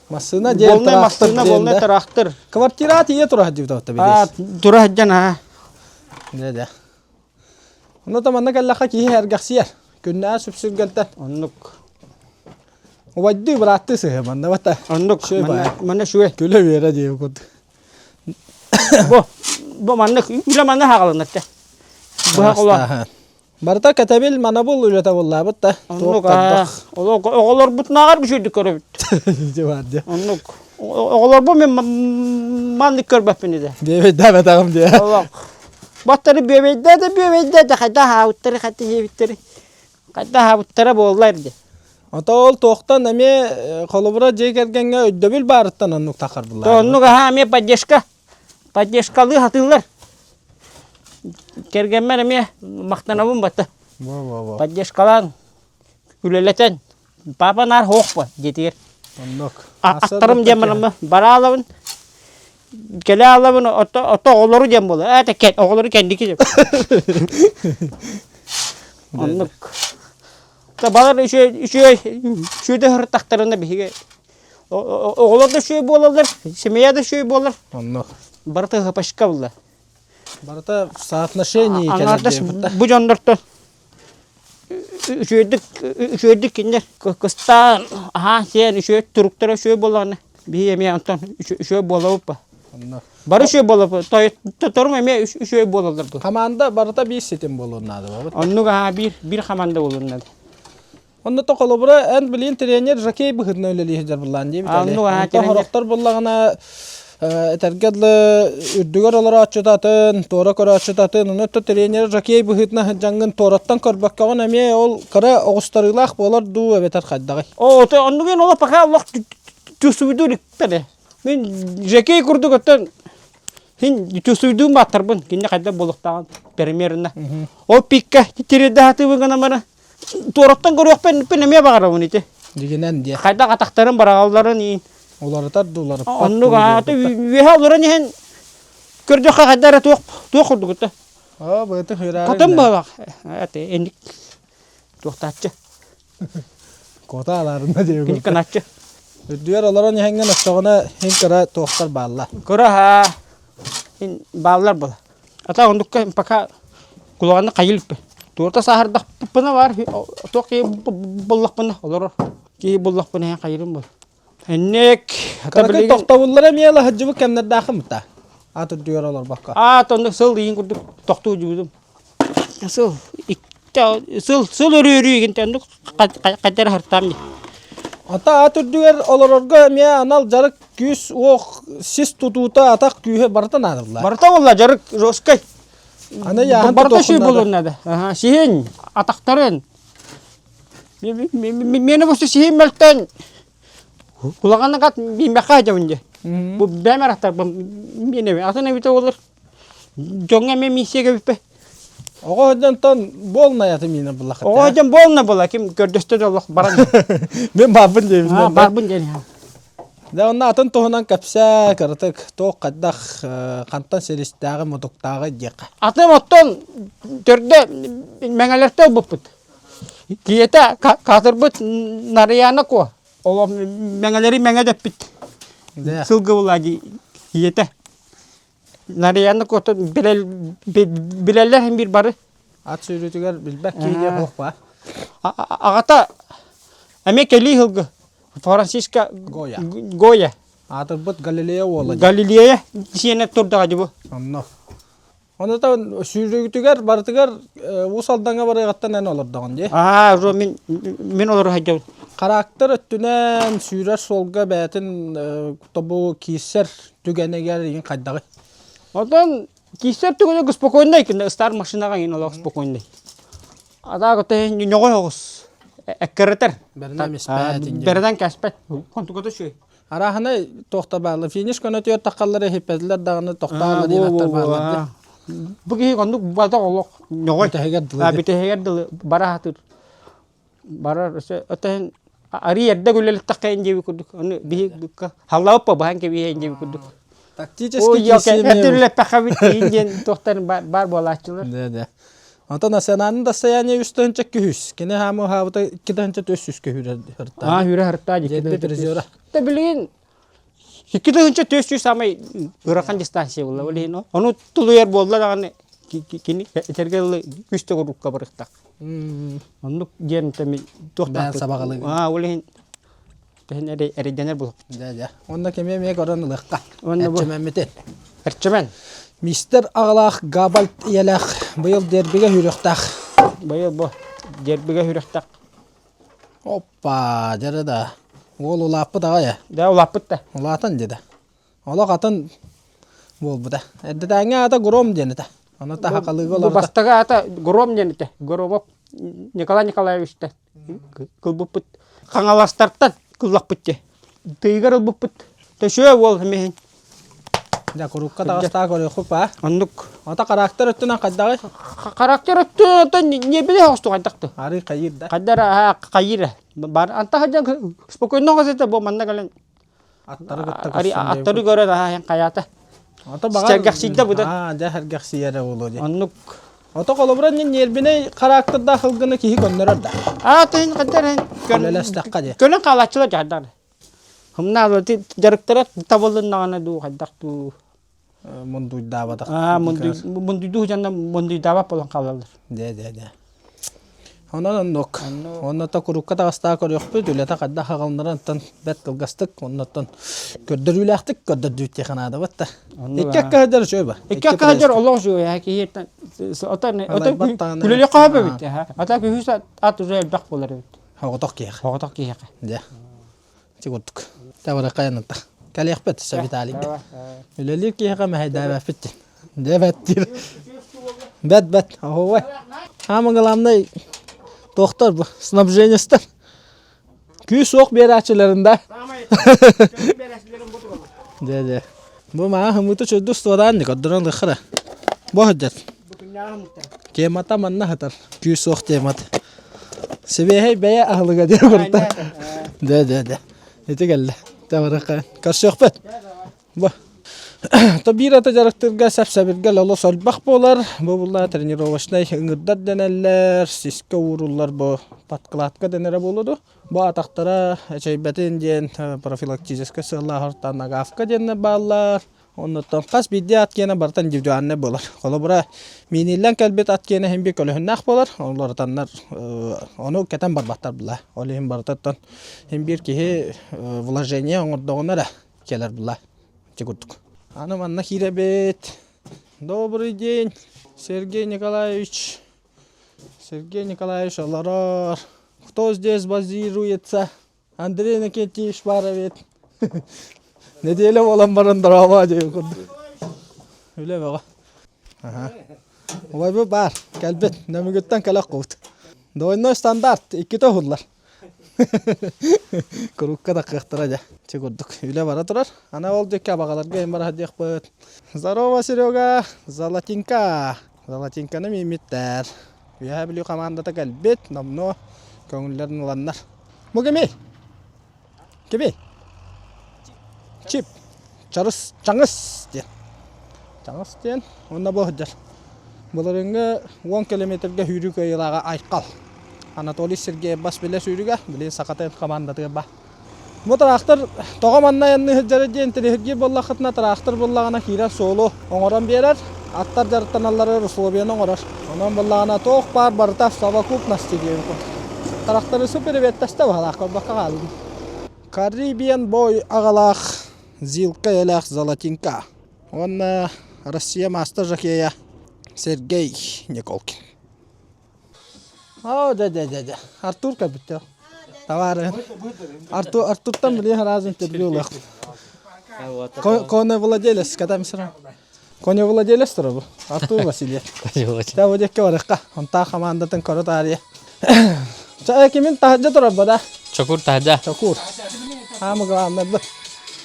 Массыына диэн Болнай трактор массыына, диэн болнай да. трактор. Квартира тиийэ тура сылдьыбыта Аа, бириис. тура сылдьан аа. Дэ дэ. Онно да манна кэллэххэ киһи эргэхсийэр. Күннээх сүпсүлгэнтэн. Оннук. Убайдыы бырааттыы сыһы манна бата. Оннук. Манна манна шүө. Күлэ үөрэ диye курдук. Бу бу маннык үлэ манна хааланар те. Быһа ола. Барыта кэтэбил манабыл үлэтэ буллаабыт да. Оннук оҕолорбутунааҕар үчүгдүк көрөбүт. Дьэ Оннук. Оҕолорбун мен маннык көрбөппүн иде. Биэбэйдээбэтэҕим диэ. Олох. Баттары биэбэйдээ да биэбэйдээ да хайда хаабыттары хайда иһиэбиттэри хайда хаабыттара буоллар дии. Ото ол туохтан эмиэ холобура дьиэ кэргэҥҥэ өйдөбүл баарыттан оннук тахар буллар. Оннук аһаа эмиэ поддержка. Поддержкалыы сатыыллар. Кэргэммэр эмиэ махтанабын батта. Поддержкалаан үлэлэтэн папа наар хоохпа диэтигэр. Оннук. Аттарым диэн бараммын бараалабын кэлэ аалабын ото ото оҕолору диэн буолар ээ оҕолору кэнники деп. Оннук. Балар үчүгэй үчүгэй үчүгэй сырыттахтарына биһиги оҕолор да үчүгэй буолаллар, семья да үчүгэй буолар. Оннук. Барыта хапашка буолла. Барыта соотношение Аҥаардас бу дьоннортон үчүгэйдик үчүгэйдик кинилэр кыстаан аһаан сиэн үчүгэй туруктара үчүгэй буоллаҕына биһиги эмиэ онтон үчүгэй буолабыт Оннук. Бары үчүгэй буолабыт. Тойотторум эмиэ үчүгэй буолаллар дуо? Хамаанда барыта биир ситим буолуон наада бабыт. Оннук аһаа биир биир хамаанда буолуон наада. Онно то холобура эн билин тренер жокей быһыытынан үлэлии сылдьар буллаан дии Виталий. Оннук аһаа Онтон хорохтор буллаҕына этэргэ дылы үрдүгэр олорооччутатын, туора көрөөччутатын, ону то тренер жокей быһыытынан сылдьаҥҥын туораттан көрбөккөҕүн эмиэ ол кыра оҕустарыылаах буолар дуу эбэтэр хайдаҕый? Оо, оннугун ол пока олох чувствуйду иликтэр. Мин жокей курдук оттон Син чувствуйдуун бааттарбын, кинини хайдах буолуохтааҕын примерно. Ол пикка тириэрдэ сатыыбын гынан баран, туораттан көрүөхпүн эмиэ баҕарабын ити. Дьигинэн диэ. Хайдах атахтарын бараҕалларын иин. Уларытар да уларыппат. Оннук аата үөһэ олорон иһэн көрдөххө хайда эрэ туох туох курдук Оо, быты хыраары. Хотон буолах. Аты энник туохтааччы. Кота алаарына диэбит. Киник канааччы. Үрдүгэр олорон иһэҥҥин оччоҕуна иһин кыра туохтар бааллар. Кыра haa ин бааллар була. Ата ондукка пока кулаҕаны хайылпы. Туорта сааһырдахпына бар туох киһи буллахпына олорор. Киһи буллахпына иһэн хайырым бол. Инник Кыракый тохтобуллара эмиэ лаһыдьыбыт кэмнэрдаахым та. Аат үрдүгэр олорбокко. Аат оннук сыл ыйын курдук тохтуу дьубутум. Сыл сыл сыл өрүү-өрүү игинтэн хайдара хартаам Ата ат үрдүгэр олорорго эмиэ анал дьарык күүс уох сис тутуута атах күүһэ барыта наадаллар. Барыта буолла дьарык жесткай. Аны яһан Барыта шүй буолуон наада. Сиһин, атахтарын. Мені бу сиһин мөлтөн кулаҕаны гат миимэхэ дьабын дьэ. Бу бэйэм арахтарбын миэнэбин. Атын эбитэ болар. Дьоҥҥо эмиэ миссия кэбиппэ. Оҕо сылдьантан буолнай аты миинэ буллахха. Оҕо сылдьан буолна була ким көрдөстө да олох баран. Мен барбын диэбин. Барбын диэн. Дэ онно атын туһунан кэпсээ кыратык туох хайдах хантан силистээҕи мутуктааҕы диэххэ. Атым оттон төрдө мэҥэлэртэ ылбыппыт. Киэтэ каатырбыт Нарыйаана Куо. Олох мэҥэлэри мэҥэ дэппит. Сылгы була дии ийэтэ. Нарыйаана Куота билэллэр биир бары. Ат сүүрүүтүгэр билбэт киһи диэх уох баар. Аҕата эмиэ кэлии сылгы Франциско Гоя. Гоя. Аатырбыт Галилея уола. Галилея сиэнэ турдаҕа дии бу. Онно. Онно сүүрүүтүгэр барытыгар Уус Алдаҥҥа барыаҕыттан эн олордоҕун дии. Аа, уже мин мин олоро сылдьабын. Характер өттүнэн сүүрэр суолга бэйэтин тобу киирсэр түгэнигэр игин хайдаҕый? Отон киирсэр түгэнигэр спокойнай кине ыстаар машинаҕа иҥин олох спокойнай. Адаага тэһин ньоҕой оҕус эккирэтэр. Бэринэн испэт. Бэринэн кэспэт. Контуката үчүгэй. Арааһынай туохта баалла финиш көнөтүгэр таххаллара иһиппэтилэр даҕаны тохтооллор диэн аттар бааллар дии. Бу киһи оннук бата олох ньоҕой. Бүтэһигэр дылы. Бүтэһигэр дылы бара сатыыр. Барар өссө өтөһүн арый эрдэ үлэлэттэххэ диэби курдук. Ону биһи халлааппа баһан кэбиһэн диэби курдук. Тактический киирсии Эрдэ үлэлэппэххэ бит диэн туохтар баар буолааччылар. Да, да. Онтон Асананын достояние үс тыһынча күһүс. Кини хаамы хаабыта икки тыһынча төс сүүс көһүүрэр Аа, хүрэ хартаа Дьиэбит призера. Та билигин 2 400 самай ыарахан дистанция буолла. Ол иһин ону тулуйар буолла даҕаны кини этэргэ дылы күс төгүрүккэ барыахтаах. Оннук диэн тэми туохтаах сабаҕалыы. Аа, ол иһин Тэһин эрэйдэнэр буолуохпут. Дьэ, дьэ. Онно кими эмиэ көрөн ылыахха. Уонна бу Эрчимэммитин. Эрчимэн. Мистер аҕалаах Габальт ийэлээх быйыл дербигэ үүрүөхтээх. Быйыл бу дербигэ үүрүөхтээх. Оппа, дьэрэ да. Уол улааппыт аҕай. Да, улааппыт да. Улаатан деді. Олох атын буолбута. Эрдэтээҥҥи аата Гром диэн этэ. Ону таһакалыыга олордо. Бастакы аата Гром диэн этэ. Громов Николай Николаевичтан кылбыппыт. Хаҥаластартан кыллахпыт дии. Тыйыгар ылбыппыт. Төсөө уол эмиһин. Дьэ, курукка таҕыстаа көрүөххүп аа. Оннук. Ата характер өттүнэн хайдаҕый? Характер өттүнэн ньиэбили оҕусту хайдахты. Арыы хайыыр да. Хайдар хайыыр. Бар анта хадьан спокойно газета бу манна кэлэн Аттары кытта көрсөн Аттары көрөн аһаан хайаата. Ото баҕар Сэргэхсийдэ быдан. Аа, дьэ сэргэхсийэрэ буолуо дии. Оннук. Ото холобура ньиэрбинэй характердаах ылгыны киһи көннөрөр да. Аа, тыһын хандар Үлэлэстэххэ дии. Көнөн хаалааччылар дьаһайдар. Хымнаалы дьарыктара табылыннаҕына дуу хайдах дуу. Мундуйдаабатах. Аа, мундуйдуу дьонно мундуйдаабат буолан хаалаллар. Дэ, дэ, дэ. Онон оннук. Онно курукка таҕыстаа көрүөхпүт, үлэтэ хайдах аҕалынарантан бэрт кылгастык, оннуттан көрдөрүүлээхтик көрдөрдүүт диэхэ наадабыт да. Икки акка сылдьар үчүгэй ба. Икки акка сылдьар олох үчүгэй киһиттэн отон отон күлэлиэххэ сөп эбит. Ата күһүс ат уже элбэх буолар эбит. Оҕотох киһиэхэ. Оҕотох киһиэхэ. Дьэ. Ити курдук. Табара хайананта. Кэлиэхпит Виталийга. Үлэлиир киһиэхэ мэһэйдээбэппит диэн. Дьэ бэт диир. Бэт бэт. Оһуобай. Самое главное туохтар бу снабженецтэр. Күүс суох биэрээччилэрин да. Дьэ дьэ. Бу маа хымыыта чөйдү устуодаан көрдөрөн лыххара. Бу сылдьар. Темата манна сытар. Күүс суох темата. Сибиэһэй бэйэ аһылыга диэн курта. Дэ дэ дэ. Ити кэллэ. Табарыха. Көрсүөхпүт. Бу. То биир ата дьарыктырга сэп-сэбиргэл олус элбэх буолар. Бу булла тренировочнай ыҥырдар дэнэллэр, сискэ ууруллар бу подкладка дэнэрэ буолуо Бу атахтара эчэйбэтин диэн профилактическай сыаллаах нагавка диэннэр бааллар. Оннуттан хас биирдии ат киэнэ барыта индивидуальнай буолар. Холобура, мииниллэн кэлбит ат киэнэ иһин биир көлөһүннээх буолар. Олорутаннар ону кэтэн барбаттар була. Ол иһин барытыттан иһин биир киһи вложение оҥордоҕуна эрэ кэлэр була. Ити курдук. Аны манна киирэбит. Добрый день, Сергей Николаевич. Сергей Николаевич олорор. Кто здесь базируется? Андрей Иннокентьевич баар эбит. Неделя буолан баран дорообо диэн курдук. Үлэ бөҕө. Убайбыт баар, кэлбит. Нөмүгүттэн кэлэх кубут. Двойной стандарт, иккитэ уһуллар. Курукка да кыахтара дьэ. Ити курдук. Үлэ бара турар. Аны ол диэки абаҕаларга им бара диэхпит. Здорово, Серега! Золотинка! Золотинканы мииммиттэр. Үөһээ Бүлүү хамаандата кэлбит, номнуо көҥүллэрин ыланнар. Бу кимий? Кимий? Чип. Чарыс, Чаҥыс диэн. Чаҥыс диэн уонна бу сылдьар. Былырыыҥҥы 10 километрга сүүрүү кыайыылааҕа Айхал. Анатолий Сергеев бас билэ сүүрүгэ, билигин Саха хамаандатыгар баар. Бу тыраахтыр тоҕо манна айанныы сылдьара диэн интэриэһиргиир буоллаххытына, тыраахтыр буллаҕына киирэр суолу оҥорон биэрэр, аттар дьарыктаналларыгар условияны оҥорор. Онон буллаҕына туох баар барыта совокупности диэбит курдук. Тракторисы приветтэстэ баһылаах көрбөккө хааллым. Caribbean Boy аҕалаах Зилка ийэлээх Золотинка уонна Россия маастар жокея Сергей Николкин. Оо, дэ дэ дэ дэ. Артур кэлбит. Товары. Арту Артуртан билиэ раз интервью ылыах. Коневладелец, когда мисра. Коневладелец турар бу. Артур Васильев. Та бу диэкки барыахха. Онтаа хамаандатын көрө таарыйа. Ча кимин таһырдьа турар ба да? Чокур таһырдьа. Чокур. Хаамы главное бу.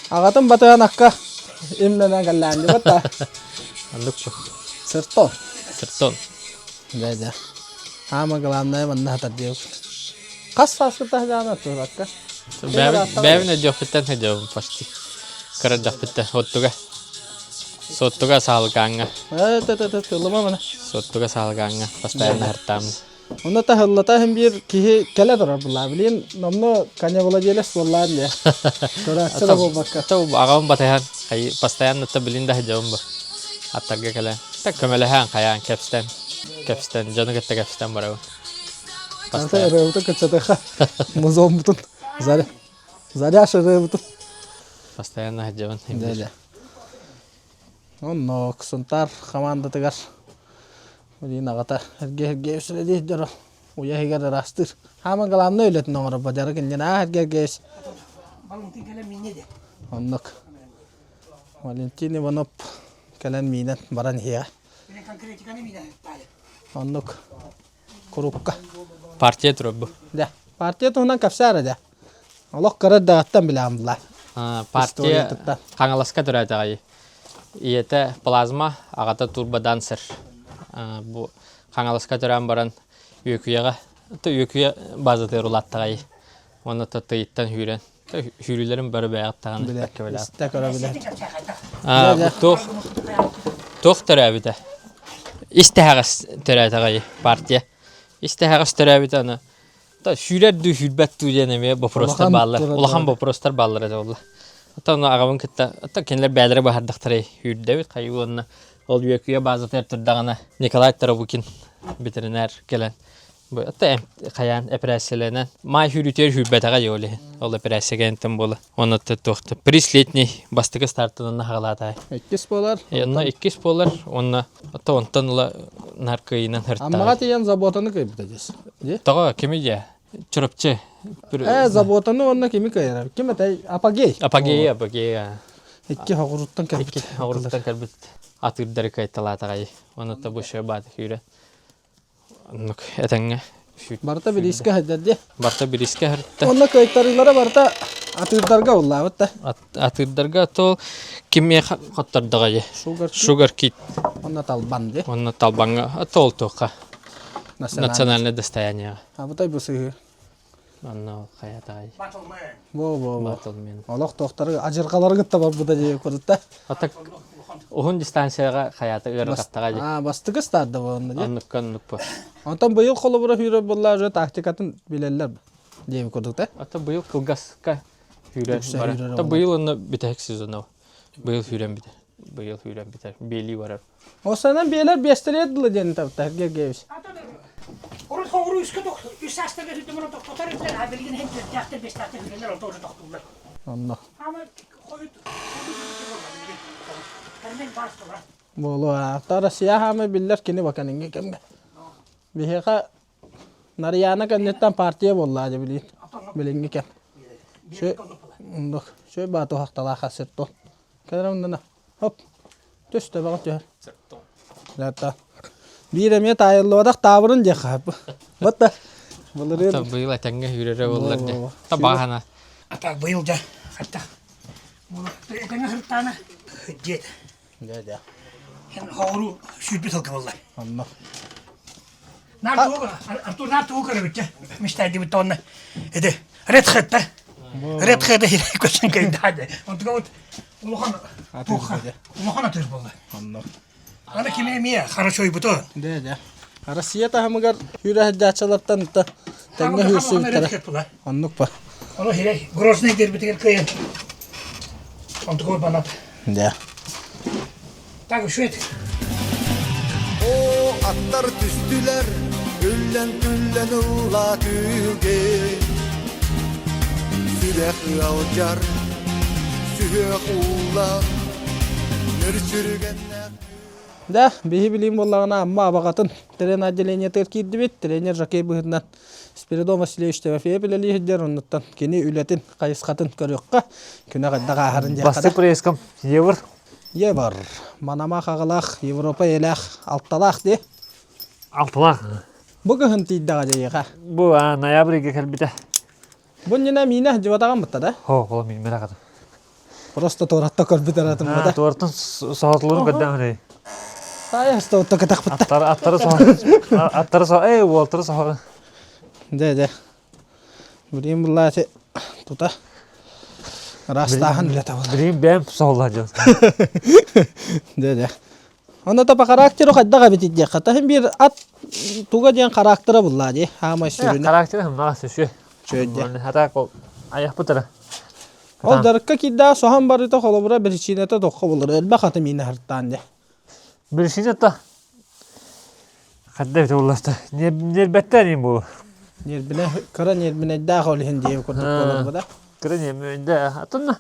Аҕатын батыһан акка имнэнэн кэллээн дибат та. Оннук бу. Сыртон. Сыртон. Дьэ дьэ. Хаама главное манна хатар диэбит. Хас сааскыта саана туракка? Бэйэбин өйдүөхпүттэн сылдьабын почти. Кыра эрдэхпиттэн Суоттуга. Суоттуга саалыкааҥҥа. Э, тылыма мана. Суоттуга саалыкааҥҥа постоянно хартаамын. Онно таһыллата иһин биир киһи кэлэ турар буллаа. Билин номно коневладелец буоллаан диye. Көрөөччү да буолбакка. Аҕабын батыһан постоянно та билин да сылдьабын бу. Аттарга кэлэн. Так көмөлөһөн хайаан кэпстэн. Кэпстэн дьону кытта кэпстэн барабын. Anta ырыабытын кыччатыха музонбутун заря заряш ырыабытын. Постоянно сылдьабын. Дьэ Онно Сунтаар хамаандатыгар билигин аҕата эргэ эргэ үсүлэдии дьоро уйа иһигэр ыраастыыр. Хаама главное үлэтин оҥоробо дьарык иннинэ аа эргэ эргэ Валентин кэлэн минньэ де. Оннук. Валентин Иванов кэлэн миинэн баран иһиэҕэ. Конкретиканы миинэн Оннук. Курукка. Партия турар бу. Дьэ, партия туһунан кэпсээр дьэ. Олох кыра эрдэҕиттэн билэҕин була. Партия Хаҥаласка төрөөтөҕөй. Ийэтэ плазма, аҕата турбодансер. Бу Хаҥаласка төрөөн баран Үөкүйэҕэ, Үөкүйэ базатыгар улааттаҕай. Уонна тыйыттан сүүрэн сүүрүүлэрин бары бэйэҕит даҕаны бэркэ билэҕит. Истэ көрө билэр. Туох туох төрөөбүтэ? Ис тэһэҕэс төрөөтөҕөй партия. Ис тэһэҕэс төрөөбүтэ аны сүүрэр дуу сүүрбэт дуу диэн эмиэ боппуруостар бааллар. Улахан боппуруостар бааллар этэ буолла. Оттон аҕабын кытта оттон кинилэр бэйэлэрэ быһаардахтарай сүүрдэбит хайыы уонна ол үөкүйэ базатыгар турдаҕына Николай Тарабукин ветеринар кэлэн хайаан эпэрээссийэлэнэн маай сүүрүүтүгэр сүүрбэтэҕэ дии ол иһин ол эпэрээссийэ кэнниттэн буола уонна туохта приз летний бастакы стартынан хаҕалаатаай иккис буолар онно иккис буолар уонна ото онтон ыла наар кыайыынан Аммаҕа тиийэн заботаны кыайбыта дьэс тоҕо кими дьэ Чурапчы э заботаны уонна кими кыайар ким этэй апогей апогей апогей икки хоҕуруттан кэлбит икки хоҕуруттан кэлбит атыырдары кыайталаатаҕай уонна бу бааты күүрэ Оннук этэҥҥэ Барыта бириискэ сылдьар дии. Барыта бириискэ сырытта. Онно кыайтарыылара барыта атыырдарга уллаабыт да. Атыырдарга то кимиэхэ хоттордоҕой? Sugar Sugar Kit. Онно Талбан дии. Онно Талбаҥҥа то ол туохха? Национальное достояние. Абытай бу сыһыы. Онно хайатай. Бо бо бо. Олох туохтары адьырҕалары кытта барбыта дии курдукта. А так уһун дистанцияҕа хайата ыарахаттаҕа дии. Аа бастакы старда буолла дии. Оннукка оннук бу. Онтон быйыл холобура сүүрэр буолла уже тактикатын билэллэр диэби курдук да. Ата быйыл кылгаска сүүрэр бар. Та быйыл онно бүтэһик сезона. Быйыл сүүрэн бүтэр. Быйыл сүүрэн бүтэр. Биэлии барар. Осанан биэлэр биэстэрэ дылы диэн табыта Гергевич. Урут хоҕуру үскэ үс саастарга сүрдүмөр тохтотор этилэр, а билигин һэн төрдээхтэр, бэстээхтэр хүрэлэр онто уже тохтууллар. Онно. Буолуо. Россия хаамай биллэр кини баканыңҥа кэмҥэ. Биһиэхэ Нарыйаана кэнниттэн партия буолла дьэ билигин. Билиҥҥи кэм. Шө оннук. Шө баату хахталаах сыртон. Кэлэр оннуна. Хоп. Түс төбөҕө түһэр. Лата. Биир эмиэ таайыллыбатах таабырын диэххэ хаппы. Вот Былырыын быйыл этэҥҥэ сүүрэрэ буоллар дьэ. Табаһана. А так быйыл дьэ хаттах. Этэҥҥэ сырыттаана дьиэт. Дьэ дьэ. Хоҕуруу сүүрбүт сылга буолла. Онно. Артур наар тугу көрөбүт дьэ. Мечтайдыбыт онно. Эти Red Hat Red Hat көсөн кайдаады. Онтуга вот улахан улахан атыр буолла. Онно. Аны кими эмиэ хорошо буто. Дэ дэ. Россия таһымыгар сүүрэ сылдьааччылартан та тэҥҥэ сүүрсүбүттэрэ. Оннук ба. Ону хирей Грозный дербитигэр кыайан. Онтуга банат. Дэ. Так үшет. О аттар түстүлэр, үллэн-түллэн ылла күлгэ. Сүрэх ыалдьар, сүһүөх ууллар, нөр сүргэннээх. Да, биһи билиим буоллаҕына Амма абаҕатын трен отделениетыгар киирдибит. Тренер жокей быһыытынан Спиридон Васильевич Тимофеев үлэлии сылдьар. Оннуттан кини үлэтин хайысхатын көрүөххэ. Күнэ хайдах ааһарын диэххэ Бастакы проездкам Евр. Евр. Манамах аҕалаах, Европа эйэлээх, алталаах дии. Алталаах. Бу кыһын тиийдэҕэ дьиэхэ. Бу ноябрь ыйга кэлбитэ. Бу иннинэ миинэ сылдьыбатаҕым бытта да? Хо, ол мииммэтэх этим. Просто туораттан көрбүт аратым бата. Туораттан соһотулуурун көрдөөн эрэй. Таайа астабытта кэтэх Аттары аттары соһо аттары соһо эй уолтары соһо. Дэ дэ. Билим буллаати тута ыраастааһын үлэтэ буолар. Билим бэм соһулла дьон. Дэ дэ. Онно по характеру хайдах эбит диэххэ. Таһын биир ат туга диэн характера буллаа дии. Хаамай сүрүнэ. Характера хымнаҕас сүшү. Чөөддэ. Хата айахпыт эрэ. Ол дарыкка киирдээх соһон барыта холобура биричиинэтэ тоххо булар. Элбэх аты миинэ хартаан дьэ. Биричиинэтэ хадда эбитэ булласта. Нербэттэн им бу. Нербине кыра нербинэйдээх ол иһин диэби курдук буолар да. Кыра нербинэйдээх. Атын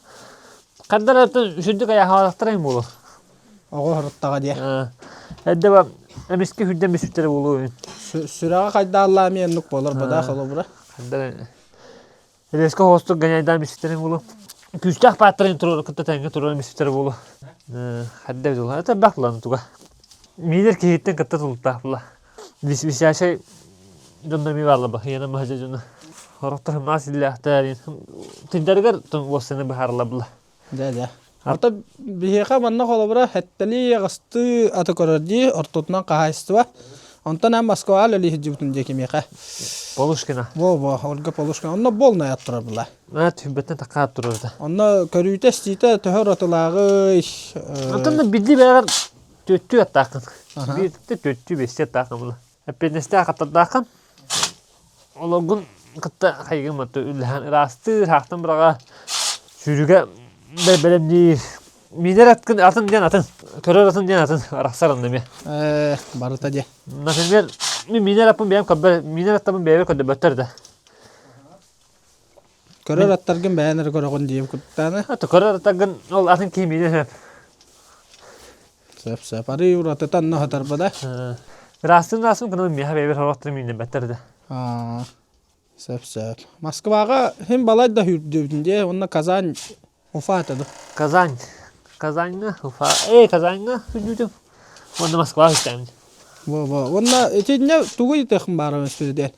хаддар атын сүрдүк айахалахтара им буолу. Оҕо хоруттаҕа диэ. Эрдэ ба эмискэ хүрдэн бүсүттэрэ буолуо. Сүрэҕэ хайдааллаа эмиэ оннук буолар бада холобура. Хайдар Резко хостук гоняйдаан бүсүттэрин буолуо. Күүстээх пааттарын туруору кытта тэҥҥэ туруоран бүсүттэрэ буолуо. Хайда буолуо. Это бах лан туга. Миилер киһиттэн кытта тулуктаах була. Висячай дьонно ми баалла бахыйана маһа дьоно. Хорохтор маас иллээхтэр. Тыйдарыгар уоссаны быһаарылла була. Дьэ, дьэ. Ата биһиэхэ манна холобура сэттэлии аҕыстыы аты көрөр дии, ортотунан хаһаайыстыба. Онтон эн Москваҕа үлэлии сылдьыбытым дии кимиэхэ. Полушкина. Во-во, Ольга Полушкина. Онно буолнай ат турар була. Аа, түһүбэттэн такаат турар этэ. Онно көрүүтэ-истиитэ төһө уратылааҕый? Онтон да билди бэҕэр түөттүү аттааххын. Биирдэ түөттүү бэстии аттааххын була. Эппиэтинэстээх аттардааххын. Олоргун кытта хайгын матты үллэһэн ыраастыыр, хаахтан быраҕа сүүрүгэ бэлэмниир. Миинэр аткын атын диэн атын, көрөр атын диэн атын арахсар онно эмиэ. Ээ, барыта диэ. Например, мин миинэр аппын бэйэм көрбө, миинэр аттабын бэйэбэр көрдөбөттөр да. Көрөр аттаргын бэйэн эрэ көрөҕүн диэм куттааны. Аты көрөр аттаргын ол атын киһи миинэр Сөп сөп. Арыы уратыта онно сытарба да. Ыраастыын ыраастын кынабын миэхэ бэйэбэр сорохтору мииннэрбэттэр да. Сөп сөп. Москваҕа хим балай да хүрдүбүтүн дии уонна Казань Уфа этэ ду. Казань. Казаньга Уфа. Эй, Казаньга хүрдүбүтүм. Уонна Москва хүртээммит. Во во. Уонна итиннэ тугу ыйытыахым баара диэн.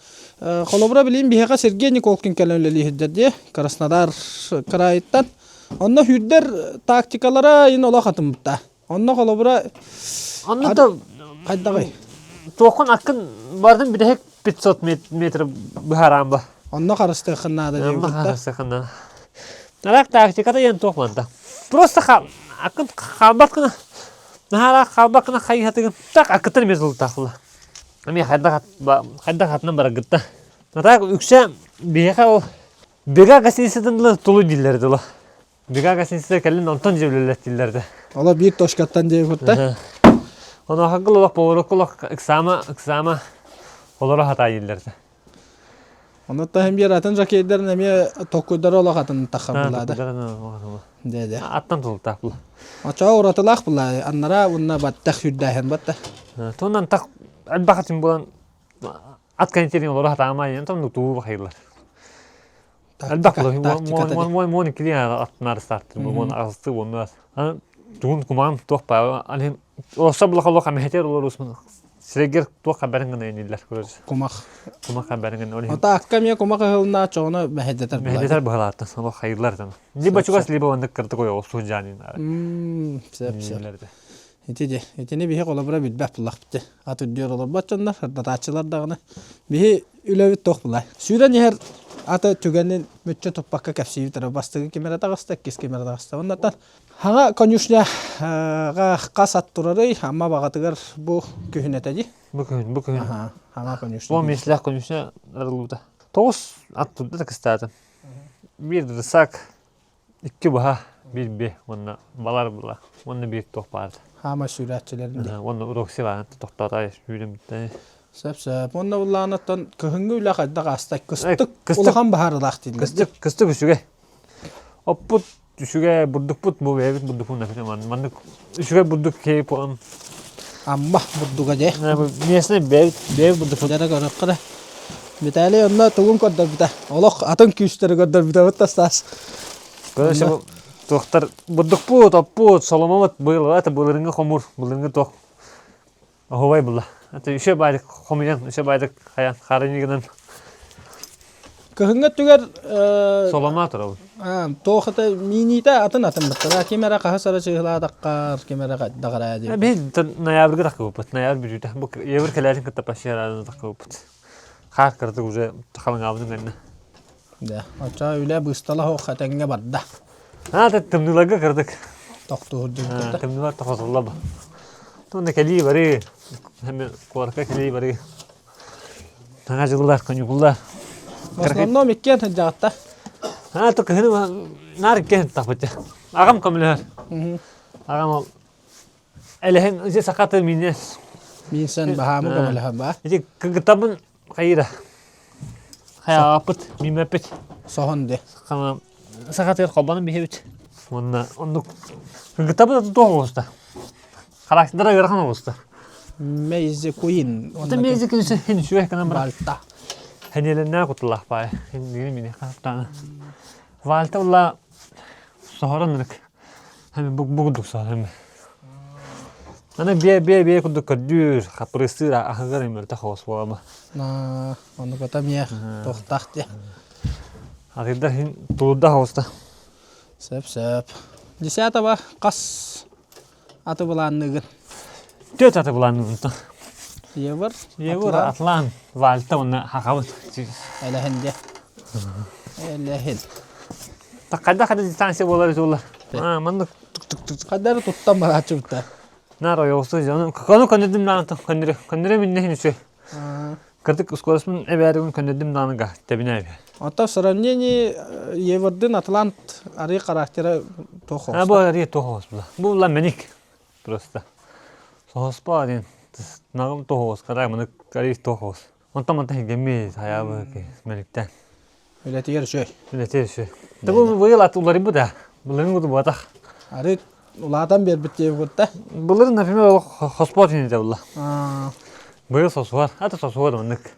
Холобура билин биһиэхэ Сергей Николкин кэлэн үлэлии сылдьар дии. Краснодар кыраайыттан. Онно сүүрдэр тактикалара ин олох атыммыта. Онно холобура Онно да хайдаҕый? Туоххун аккын бардын бүтэһик 500 метр быһараан ба. Онно харыстыаххын наада диэн Онно харыстыаххын наада. Нарак тактиката диэн туох манта. Просто аккын хаалбат гына наһаа хаалбат гына хайыһатыгын так аккыттан эмиэ сылтаахла. Эмиэ хайдах хайдах атынан барагытта. Натаак үксэ биһиэхэ ол Бега гостиницатын дылы тулуй дииллэр дылы. Бега гостиницата кэлин онтон дьиэ дииллэр да. Ола биир точкаттан диэбит Онуоха олох поворокка олох ыксаама ыксаама олоро хатаа дииллэр да. Онно таһым биэр атын жакейдерин эмиэ токкуйдары олох атын таххар булаада. Дэ дэ. Аттан тултаах була. Очоо уратылаах була. Аннара уонна баттах хүрдээһин батта. Тоннан тах элбэх булан Ат кэнтиэрин олоро сатаамай, онтон туу бахайылар. Элбэх була. Муон иккили аттынаар стартыр, муон аҕысты уонна тугун кумаан туох баа аны олосса булах олох амэхэтер олор усмун сирегер туох хабарын гына иниллер көрөс. Кумах. Кумах хабарын гына олин. Ата акка эмиэ кумах ыһылына чоҕуна мэһэйдэтэр була. Мэһэйдэтэр быһалааттан олох хайылар там. Либо чугас либо оннук кырдык ой олсу жаанин. Сөп сөп. Ити дьэ, итини биһи холобура билбэт буллахпыт. Ат үрдүөр олорбот дьоннор, сырдатааччылар даҕаны. Биһи үлэбит туох булай. Сүүрэн иһэр аты түгэнин мүччү туппакка кэпсиибит эрэ. Бастакы ким эрэ таҕыста, иккис ким эрэ таҕыста. Оннуттан хаҥа конюшняҕа хас ат турарый, Амма баҕатыгар бу күһүн этэ дии. Бу күһүн, бу күһүн. Аха, хаҥа конюшня. Бу миэстэлээх конюшня арыллыбыта. Тоҕус ат турда да кыстаатым. Биир рысак, Икки баһа, биир биэ уонна балар була уонна биир туох баар. Хаама сүүрээччилэрин дии. Уонна Рокси баарын тохтоото сүүрүм Сөп сөп. Уонна буллаанаттан кыһыҥҥы үлэ хайдах ааста? Кыстык улахан баһаарылаах дииллэр. Кыстык кыстык үчүгэй. Оппут үчүгэй, бурдукпут бу бэйэбит бурдукпун маннык үчүгэй бурдук киһи буолан. Амма бурдуга дьэ. Местный бэйбит бурдук. Дьара көрөххө да. Виталий онно тугун көрдөрбүтэ. Олох атын күүстэри көрдөрбүтэ бытта Стас. Короче, туохтар бурдукпут, оппут, соломобут быйыл это былырыҥҥы хомуур, былырыҥҥы туох оһуобай булла. Это еще байдык хомуйан, еще байдык хайан харыньыгынан Кыһыҥҥы өттүгэр соломо турабын. Туох это миниитэ атын атын быттара. Ким эрэ хаһыс эрэ чыыһылаатаххар, ким эрэ даҕараа диэн. Биһи ноябрьга таххыбыппыт. Ноябрь бүтүүтэ. Бу евр кэлээтин кытта почти таххыбыппыт. Хаар кыратык уже халыҥаабытын кэннэ. Да, оччо үлэ быыстала суох этэҥҥэ барда. Аа, тымныыларга кыратык. Тохтуур дьиҥ Тымныылар тохотулла бу. Туонна кэлии барыы. Куоракка кэлии барыы. Саҥа дьыллар, каникуллар. В основном иккиэн сылдьаҕыттар. Аа, то кыһыны наар иккиэн сыттахпыт. Аҕам көмөлөһөр. Аҕам ол элэһин ити сахаты минес. Минсэн баһаамы көмөлөһөр ба. Ити кыгытабын хайыра. Хайааппыт, мимэппит. Соһон де. Сахатыгар холбонон биһэбит. Уонна оннук кыгытабын туох оҕуста. Характера ыарахан оҕуста. Мейзи Куин. Оттон Мейзи Куин хин үчүгэй гынан баран. Вальта. Хэнилэннээ кутулаах баай. Хин мини хаптаана. Вальта улла соһорон ырык. Хами бук бугудук соһор. Аны бие бие бие курдук көрдүүр, хапырыстыыр аһыгар имөртө хоос буолама. На, ону кота миэх тохтах де. Атыйдар хин тулурда хоста. Сөп сөп. Десятого қас аты былаанныгын? Түөрт аты былаанныыбын. Евр, Евр, Атлан, Вальта уонна Хахабыт. Элэһин дьэ. Элэһин. Хайдах хайда дистанция буолар этулар. Аа, маннык Хайдары туттан барааччыбыттар. Нар ойоҕосу дьону кону көннөрдүм даҕаны көннөрү көннөрү миннэһин үчү. Кырдык ускуораспын эбээригин көннөрдүм даҕаны га тэбинэ Ото в сравнении Еврдын Атлант арый характера туох А бу арый туох була. Бу була мэник просто. Соһоспо диэн нагым туох карай маны арый туох Онтон мантан хигэмми хайаабы мэниктэн. Үлэтигэр үчүгэй. Үлэтигэр үчүгэй. Бу быйыл ат уларыйбыт да. Былырын курдук буотах. Арый улаатан биэрбит диэбит курда. Былырын, например, хоспот инитэ булла. Быйыл сосуар. Ата сосуар маннык.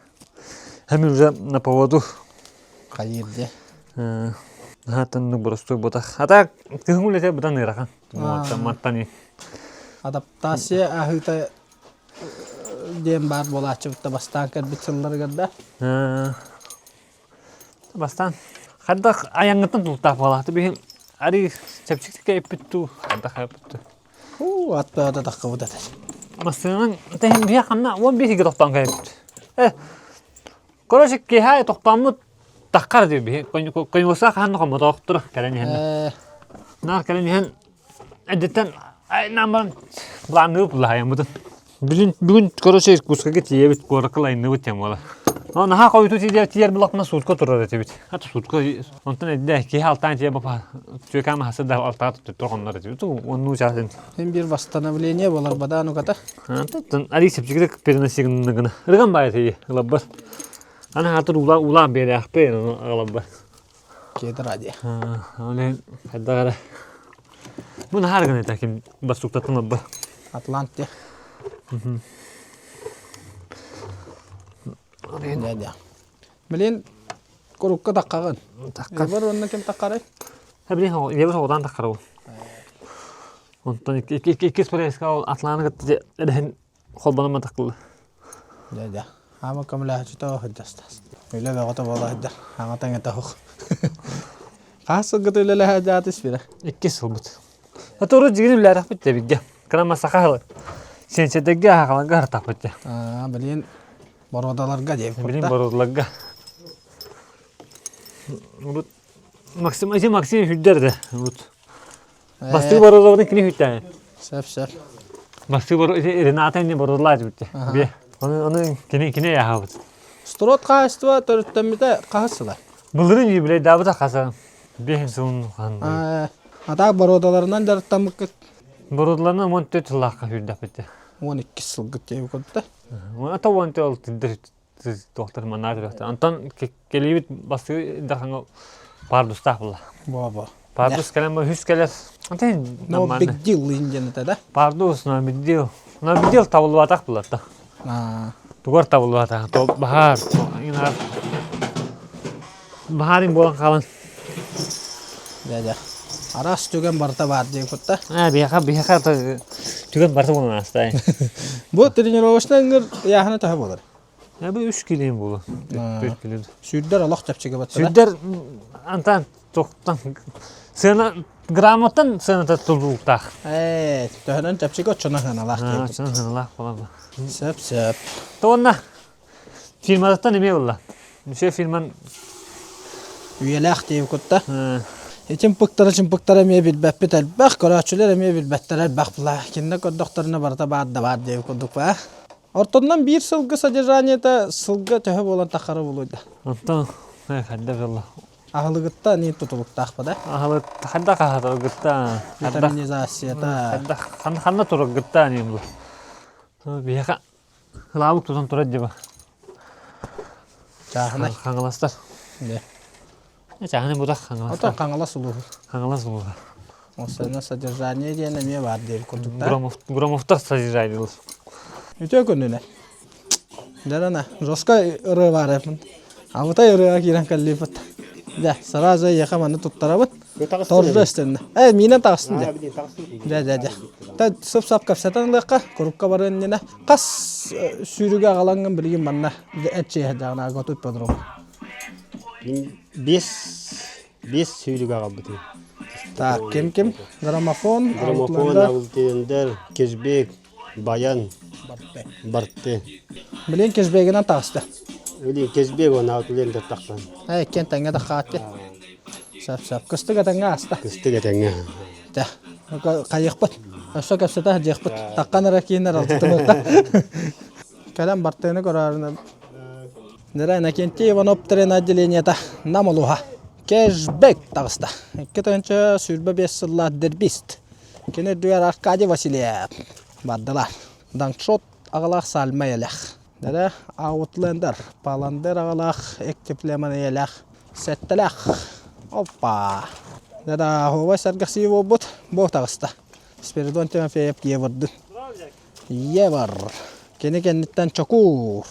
Хэмир уже на поводу. Хайыр де. Хатаннык боростуй ботах. Ата кыһын үлэтэ быдан ыарахан. Маттан Адаптация аһыыта диэн баар буолааччыбыт бастаан кэлбит сылларыгар да. Бастаан хайдах айаҥҥыттан тултаах буолаахты биһин арыы чэпчэкитик эппит дуу хайдах эппит дуу. Уу ат бөҕөтө таххыбыт этэ. Массыынанан тэһин биһи ханна 15 иге тохтоон кэлбит. Э короче киэһэ тохтооммут таххар дии биһи коньюса хаһан хоммотоохтур кэлэн иһэн. Наар кэлэн иһэн Эдиттэн айнаман планныы булаайаммытын. Бүгүн бүгүн короче Иркутскайга тиийэбит, куоракка лайныбыт тем буола. Но наһаа хойутуу тиийэр тиийэр булахпына суутка турар этибит. Ата суутка онтон эдде киһи алтаан тиийэ бапа түөкэм хасы да алтаға туттур хоннор этибит. Оннуу чаасын. Син бир восстановление болар бадаан уката. Антон али сепчигик переносигын Рыган бай тиийэ ылаббар. Ана хатыр ула улаан биэрээхпин агалаббар. Кедр ади. Ол хайдах эрэ Бу наһаа гына ким бассуктатын ылба. Атлант де. Да, Билин курукка таққағын. Таққан. Бар онна ким таққарай? Ха билин ебер одан таққар ол. Онтон иккис преска ол Атланы кытта эден холбонома таққылы. Дьэ, дьэ. Аама көмөлөһөччүтэ сылдьастаас. Үлэ бөҕөтө буола сылдьар. Аҥа тэҥэтэ суох. Хас сылгыта үлэлэһэ дьаатыс бирэ? Иккис сылбыт. Отору дьигин үллээтэхпит да бигге. Кырама саха сылы. Сенсетеге аһаҕаларга хартахпыт дьэ. Аа, билин бородаларга диэбит. Билин бородаларга. Урут Максим, ити Максим хүрдэр да. Урут. Бастыы бородаларын кини хүртээн. Сөп, сөп. Бастыы бор Рената инни бородалаат бүтте. Бе. Оны оны кини кини яхабыт. Строт хаһайыстыба төрүттэммитэ хаһыс сыла? Былырын юбилейдаабыта хаса. Бэһин сылын ханна. Атаак боруодаларынан дьарыктаммыккыт? Боруодаларынан 14 сыллаахха сүүрдэхпит. 12 сылгыт диэбит курдук. Ата 14 ол тиддер туохтар манаа төрөхтөр. Онтон кэлиибит бастыы дахаҥа пардустаах буолла. Бо-бо. Пардус кэлэн үс кэлэр. No big deal диэн этэ да? Пардус, no big deal. Набдил табыллыбатах булатта. Тугар табыллыбатах. То баһаар, баһаарин буолан хаалан. Дьэ, Араас түгэн барыта баар диэн кутта. А, биһиэхэ, биһиэхэ түгэн барыта буолан ааста. Бу тренировочный ыҥыр ыйааһына төһө буолар? Бу үс килин буолу. Үс килин. Сүүрдэр олох чэпчэки баттара. Сүүрдэр антан Тохтон сыана грамоттан сыаната тулууктаах. Ээ, төһөнөн чэпчэки оччоно сыаналаах диэн. Оччоно сыаналаах буолан. Сөп, сөп. Уонна фирматыттан эмиэ ылла. Мүсө фирман үйэлээх диэбит кутта. Чымпыктара чымпыктара эмиэ билбэппит элбэх, көрөөччүлэр эмиэ билбэттэрэ элбэх була. Кинилэр көрдөхтөрүнэ барыта баар да баар диэбит курдук баа. Ортоннон биир сылгы содержаниета сылга төһө буолан тахара буолуй да? Онтон хайда буолла? Аһылыгытта ани тутулуктаахпа да? Аһылык хайдах аһатаргытта Витаминизацията. Хайдах ханна тураргытта ани бу. Биһиэхэ кылаабык тутан турар дьиба. Чааһынай. Хаҥаластар. Дэ. Чааһынай бутах Хаҥаластар. Ото Хаҥалас улууһу. Хаҥалас улууһа. Осына содержание диэн эмиэ баар диэн курдуктар. Громов, Громовтар содержание. Үтүө күнүнэн. Дьэ, жестко ырыа баар эппин. Абытай ырыаҕа киирэн кэллииппит. Дьэ, сразу эйиэхэ маны туттарабыт. Торжественно. Ээ, миинэн таҕыстын дьэ. Дьэ, дьэ, дьэ. Та сып-сап кэпсэтэн ылыахха, курукка барыан иннинэ. Хас сүүрүгэ аҕалаҥҥын билигин манна эрчийэ сылдьаҕын готуй ипподром. Биэс биэс сүүрүгэ аҕалбытым. Так, ким ким? Граммофон, Граммофон, Аутлендер, Кешбек, Баян барты. Билин кешбегинэн таҕыста. Билин кешбек уонна Аутлендер тахсан. Ээ, иккиэн тэҥҥэ да хаатты. Сөп, сөп. Кыстык этэҥҥэ ааста. Кыстык этэҥҥэ. Тэ. Хайыахпыт. Өссө кэпсэтэ сылдьыахпыт. Таххан эрэ кииннэр алтытымыта. Кэлэн бартыаны көрөөрүнэ. Нера Иннокентий Иванов трен отделениета Нам улууһа. Кешбек таҕыста. 2025 сыллаах дербист. Кини үрдүгэр Аркадий Васильев бардылар. Даңшот аҕалаах Сальма Елэх. Дэрэ Аутлендер, Паландер аҕалаах Эктиплеман Елэх, Сэттэлэх. Оппа! Дэрэ оһуобай сэргэхсийии буолбут, бу таҕыста. Спиридон Тимофеев Еврдын. Евр. Кини кэнниттэн Чокуур.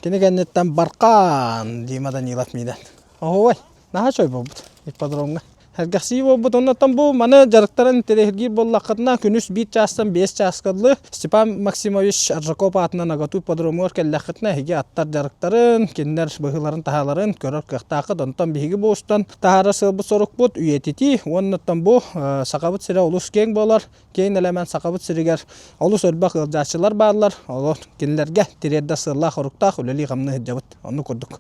Кини кэнниттэн Баркаан Дима Данилов миинэн. Оһуобай, наһаа чой буолбут ипподромҥа. Сэргэхсийии буолбут. Оннуттан бу маны дьарыктарын интэриэһиргиир буоллаххытына, күнүс биир чаастан биэс чааска дылы Степан Максимович Аржаков аатынан АГАТУ ипподромугар кэллэххитинэ, эһиги аттар дьарыктарын, кинилэр быһыыларын-таһааларын көрөр кыахтааххыт. Онтон биһиги бу устан таһаарар сыалбыт-сорукпут үйэтитии уоннаттан бу Сахабыт сирэ олус киэҥ буолар. Киэҥ нэлэмэн Сахабыт сиригэр олус элбэх ыалдьааччылар бааллар. Олор кинилэргэ тириэрдэр сыаллаах-соруктаах үлэлии-хамныы сылдьабыт. Оннук курдук.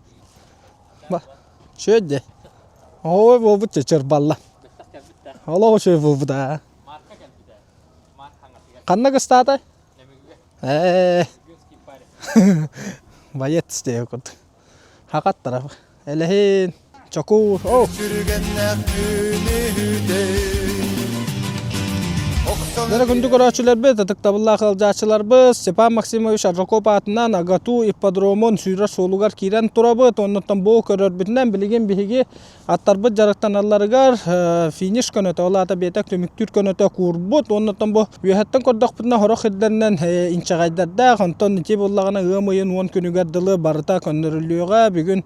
Үчүгэй дии. Ой, буолбут чычырбалла. Олох үчүгэй буолбут аа. Ханна кыстаата? Ээ. Боец диye курдук. Хакаттара. Элэһин, чокуур, о. Сүрүгэннээх күнүһүдэй Дара күндү көрөөччүлэрбит, ытыктабыллаах ыалдьааччыларбыт, Степан Максимович Аржаков аатынан АГАТУ ипподромун сүүрэр суолугар киирэн турабыт. Оннуттан бу көрөрбүтүнэн билигин биһиги аттарбыт дьарыктаналларыгар финиш көнөтө, ол аата биэтэк түмүктүүр көнөтө куурбут. Оннуттан бу үөһэттэн көрдөхпүтүнэ сорох сирдэринэн инчэҕэйдэрдээх, онтон ити буоллаҕына ыам ыйын 10 күнүгэр дылы барыта көннөрүллүөҕэ. Бүгүн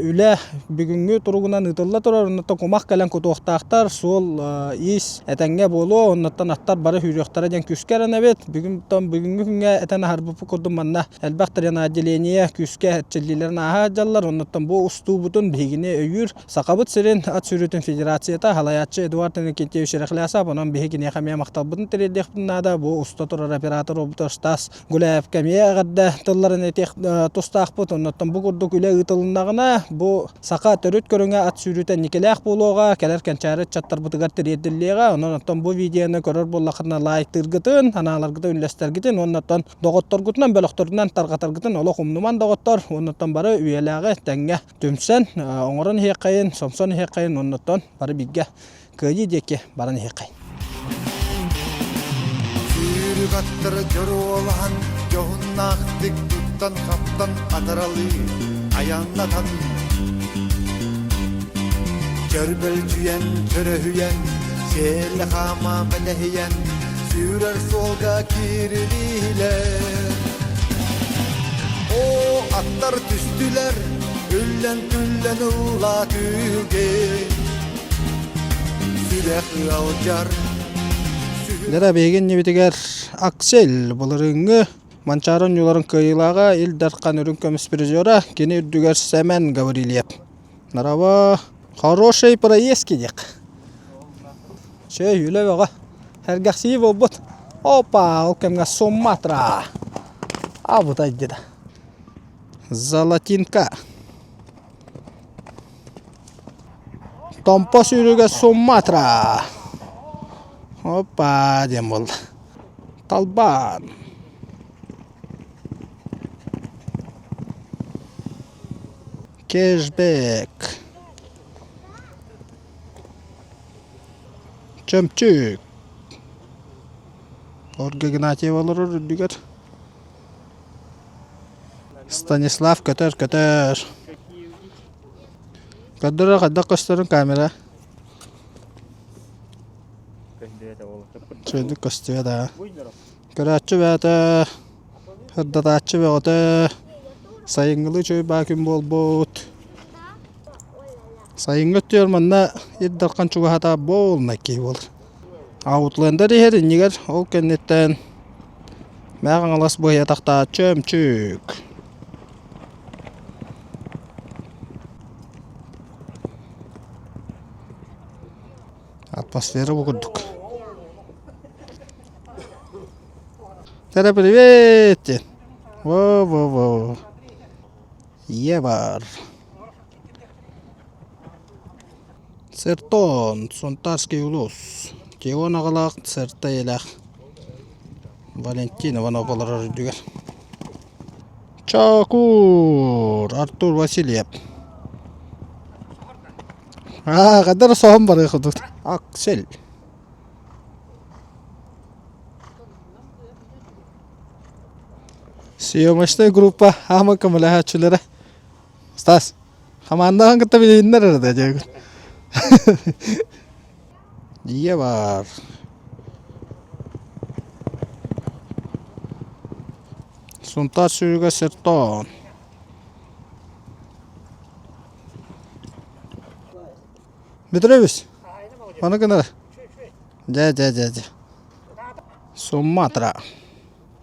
Үлэ бүгүҥҥү туругунан ыытылла турар, оннуттан кумах кэлэн кутуохтаахтар, суол-иис этэҥҥэ буолуо, оннуттан аттар бары сүүрүөхтэрэ диэн күүскэ эрэнэбит. Бүгүн бүгүҥҥү күҥҥэ этэн аһарбыппыт курдук манна элбэх отделение күүскэ эрчиллиилэрин ааһа сылдьаллар, оннуттан бу устуубутун биһигини өйүүр Сахабыт сирин ат сүүрүүтүн федерацията салайааччы Эдуард Иннокентьевич Рехлясов, онон биһи киниэхэ эмиэ махталбытын тириэрдиэхпитин наада. Бу уста турар оператор уолбут Стас Гуляевка эмиэ эҕэрдэ тылларын этиэх тустаахпыт. Оннуттан бу курдук үлэ ыытылыннаҕына, бу саха төрүт көрүҥэ ат сүүрүүтэ инникилээх буолуоҕа, кэлэр кэнчээри ыччаттарбытыгар тириэрдиллиэҕэ. Онон оттон бу видеоны көрөр буоллаххытына лайктыыргытын, санааларгытын үллэстэргитин уонна оттон доҕотторгутунан, бөлөхтөргүтүнэн тарҕатаргытын олох умнуман доҕоттор. Уонна оттон бары үйэлээҕи тэҥҥэ түмсэн, оҥорон иһиэххэйин, сомсон иһиэххэйин уонна оттон бары бииргэ Кыайыы диэки баран иһиэххэйин. Сүүрүк аттара дьоруолаһан, дьоһуннаахтык туттан-хаптан атаралыы айаннатан Чөрбөлдьүйэн, чөрөһүйэн, сиэлэ хаама мэлэһийэн. Сүүрэр суолга киирилиилэр О аттар түстүлэр Үллэн-түллэн ылла күлгэ Сүрэх ыалдьар Дара биһиги иннибитигэр Аксель былырыыҥҥы Манчаары оонньууларын кыайыылааҕа Ил Дархан үрүҥ көмүс призера кини үрдүгэр Сэмэн Гаврильев. Нараба хороший проездки диэх. Чэй үлэ бөҕө. Сэргэхсийии буолбут. Опа, ол кэмҥэ Суматра. Абытай деді. Золотинка. Томпо сүүрүгэ Суматра. Опа диэн буолла. Талбан. Кэшбэк. Чөмчүүк. Ольга Игнатьева олорор үрдүгэр. Станислав көтөр көтөр. Көрдөрөр хайдах көстөрүн камера. Үчүгэйдик көстүө да. Көрөөччү бэйэтэ Сырдатааччы бөҕөтө, сайыҥҥылыы үчүгэй баа күн буолбут. Сайыҥҥы өттүгэр манна Ил Дархан чугаһата буолунай киһи буолар. Аутлендер иһэр иннигэр ол кэнниттэн Мэҥэ Хаҥалас быһыйатахтаах чөмчүүк. Атмосфера бу курдук. Тэра привет диэн. Во-во-во. Ийэ бар. Цертон, Сунтарский улуус. Теон аҕалаах Церта ийэлээх Валентин Иванов олорор үрдүгэр. Чокуур, Артур Васильев. Аа, хадара соһон барыах курдук. Аксель. Съемочная группа Ама көмөлөһөөччүлэрэ Стас, хамаандаҕын кытта билиһиннэр эрэ да диэгин. Дьиэ баар. Сунтаар сүүрүгэ сертон. Бүтүрөбүс. Ону гынар. Дьэ, дьэ, дьэ, дьэ. Суматра.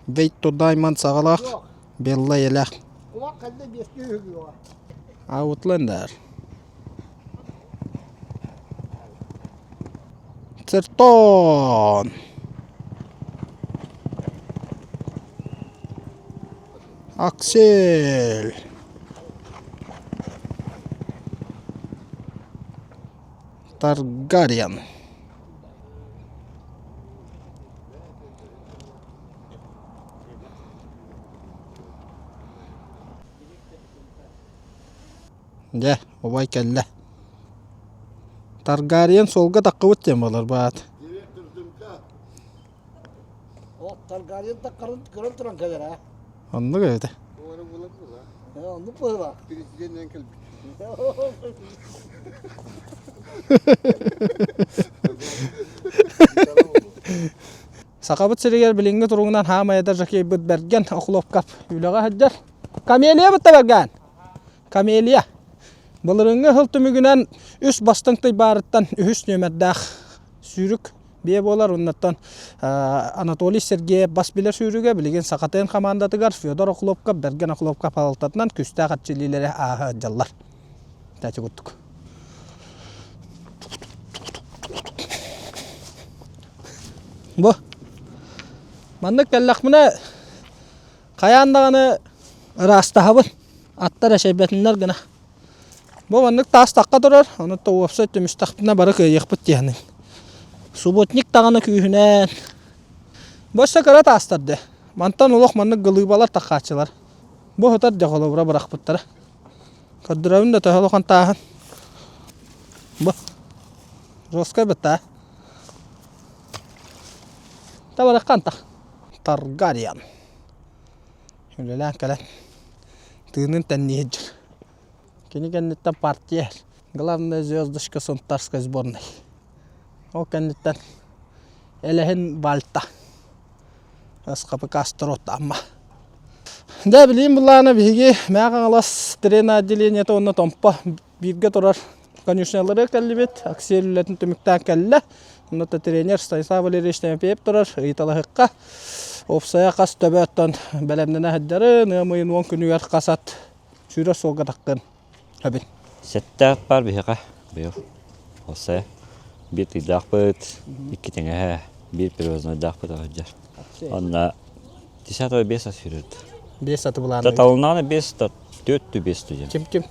Вейт Даймонд саҕалаах, Белла Елэх. Аутлендер. Цертон. Аксель. Таргариен. Дьэ, убай кэллэ. Таргариен суолга таххыбыт диэн буолар баат. Таргариен таххарын көрөн туран кэлэр аа. Оннук эбитэ. Оннук быһыылаах. Президенинэн кэлбит. Сахабыт сиригэр билиҥҥи туругунан хаамай эдэр жокейбыт Бэргэн Охлопков үлэҕэ сылдьар. Камелия бытта Бэргэн! Камелия. Былырыыҥҥы сыл түмүгүнэн үс бастыҥ тыйбаарыттан үһүс нүөмэрдээх сүүрүк биэ буолар. Оннуттан Анатолий Сергеев бас билэр сүүрүгэ билигин Сахатын хамаандатыгар Федор Охлопков, Бэргэн Охлопков салалтатынан күстээх эрчиллиилэри ааһа сылдьаллар. Тачы курдук. Бу маннык кэллэхпинэ хайаан даҕаны ыраастаһабын. Аттар эчэйбэтиннэр гына. Бу маннык таас тахха турар, ону то уопсай түмүстэхпинэ бары кыайыахпыт диэхинин. Субботник даҕаны күүһүнэн. Бу өссө кыра таастар дэ. Мантан олох маннык гылыыбалар таххааччылар. Бу сытар дьэ холобура бырахпыттара. Көрдөрөбүн да төһө улахан тааһын. Бу. Жесткай бытта. Табарахха антах. Таргариан. Үлэлээн кэлэн тыынын тэнниһи дьыл. Кини кэнниттэн партия главная звездочка Сунтарской сборной. Ол кэнниттэн Элэһин Бальта. СХПК Астрот Амма. Дьэ, билигин былаана биһиги Мэҥэ Хаҥалас трена отделениета уонна Томпо бииргэ турар конюшнялары кэллибит. Аксель үлэтин түмүктээн кэллэ. Онно тренер Станислав Валерьевич Тимофеев турар ыйыталаһыкка. Уопсайа хас төбөттөн бэлэмнэнэ сылдьарын, ыам ыйын уон күнүгэр хас ат сүүрэр суолга тахтын эбит. Сэттээх баар биһиэхэ быйыл. Уопсайа биир тыйдаахпыт, икки тэҥэһэ, биир привознойдаахпыт сылдьар. Онно десятого бес ат сүүрэрд. Бес аты былаанныыр. Талынааны бес, төрт бес диэн. Ким ким?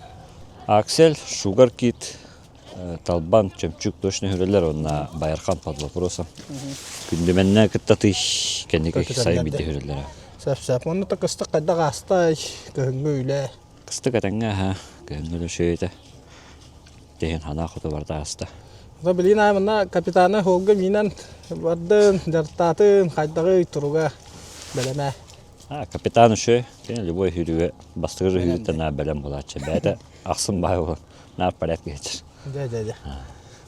Аксель, Шугар Кит, Талбан, Чөмчүк точно хүрэлэр уонна Байархан под вопросом. Күндүмэннэ кытта тый кэнники сайын биирдэ хүрэллэрэ. Сөп сөп. Онно та кыстык хайдах аастай, кыһыҥҥы үлэ. Кыстык этэҥҥэ аһа, кыһыҥҥы үлэ үчүгэй Тэһин ханаа хоту барда ааста. Да билин аай манна капитаны холга минэн бардын, дьарыктаатын, хайдаҕый туруга бэлэмэ. А, капитан үчүгэй. Кини любой хүрүгэ бастакы хүрүттэн наар бэлэм буолааччы. Бэйэтэ ахсын баай буолан наар порядка иһитэр. Дьэ, дьэ, дьэ.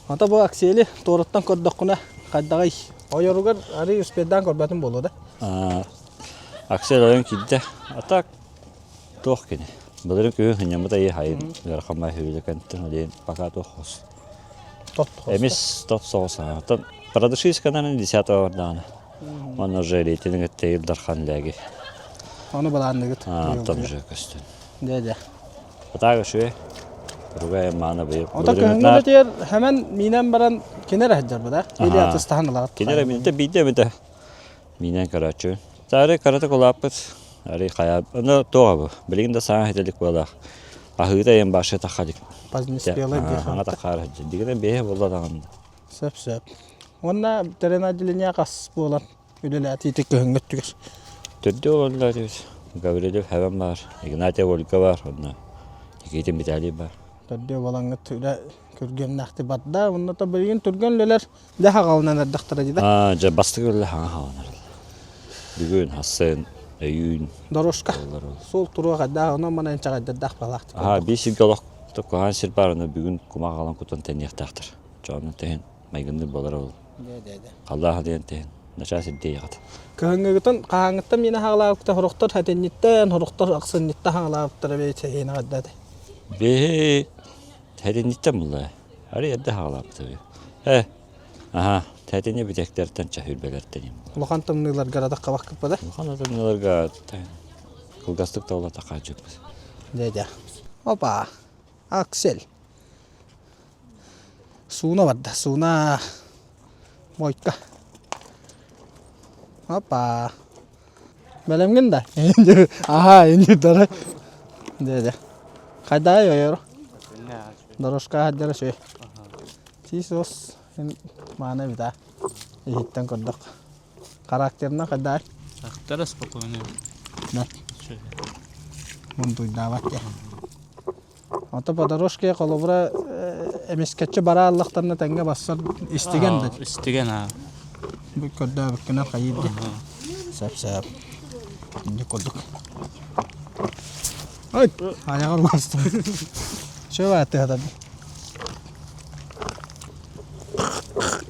Ата бу Аксели туораттан көрдөххүнэ хайдаҕый? Ойоругар арый успейдаан көрбөтүм буолуо да? Аксель ойон киирдэ. А так туох кини. Былырын күһүн хынньаммыт айы хайын ыарахан бай хүрүлэкэнтэн олейн пока туох хос. Тот Эмис тот соҕус. Оттон Продышисканан десятого бардаҕына. Онно уже рейтинг Ил Дархан лээги. Ону балаанныгыт. Оттон уже көстөн. Дьэ, дьэ. Атаага үчүгэй. Туруга маана быйыл. Ото кыһыҥҥы үлэтигэр хэмэн миинэн баран кинер аһдьарбыт а? Или атыстаһан ылаҕыт. Кинер эминтэ биирдэ эмитэ миинэн көрөөччү. Таары карата кулааппыт. Ари хайа ону туоҕа бу. Билигин да саҥа хитэлик буолаах. Аһыыта эйэн башы таххадик. Позднеспелый диэх. Аңа таххаар дигинэ бэйэ буолла даҕаны. Сөп сөп. Уонна терен отделение хас буолан үлэлээтии кыһыҥҥы өттүгэр. Төрдү олордулар диэбит. Гаврилев Хэвен баар, Игнатьев Ольга баар, онно Никитин Виталий баар. Төрдүө буолаҥҥыт үлэ күргүөмнээхтик барда. Онно то билигин түргэн үлэлэр дьэ хаҕалынан эрдэхтэрэ дии да. Аа, дьэ бастакы үлэ хаҥа хаҕаланар. Бүгүн, хассын, өйүүн. Дорожка. Суол туруох айдаах, онон манан инчэҕэйдэрдээх балаахтык. Аа, биир сиргэ олох куһаҕан сир баар, ону бүгүн кумах аҕалан кутан тэниэхтээхтэр. Дьону тэһин майгынныыр буолар ол. Халлааһа диэн тэһин начаас ирдиэйэҕит. Кыһыҥҥыгытын хаһааҥҥыттан миэнэ хаҕалаабыкта сорохтор хэтинниттэн, сорохтор ахсынньыттан хаҕалаабыттара бэйэ эһиэнэ хайдаата. Биһи хэтинниттэн булла. Ари эрдэ хаҕалаабыта. Э, аха, тэтини бүтэктэртэн чаһүрбэлэртэн им. Улахан тымныыларга да хабах кыппада. Улахан тымныыларга кылгастык тавла тахааччыппыт. Дьэ-дьэ. Опа, Аксель. Сууна барда, сууна мойка. Опа. Бэлэмҥин да? Аха, иннидара. Дьэ, дьэ. Хайдаа ойоро? Дорожка хаддара сүй. Тиис ос маана бита. Иһиттэн көрдөх. Характерынан хайдаа? Характера спокойный. Да. Мунтуйдаабат дьэ. Ото по дорожке холобура эмискэччи бара аллахтарына тэҥҥэ бассар истигэн да. Истигэн аа. Бу көрдөөбүккүнэн хайыыр дии. Сөп-сөп. Инник курдук. Ой, айаҕар бастым. Чё бааттыһатар?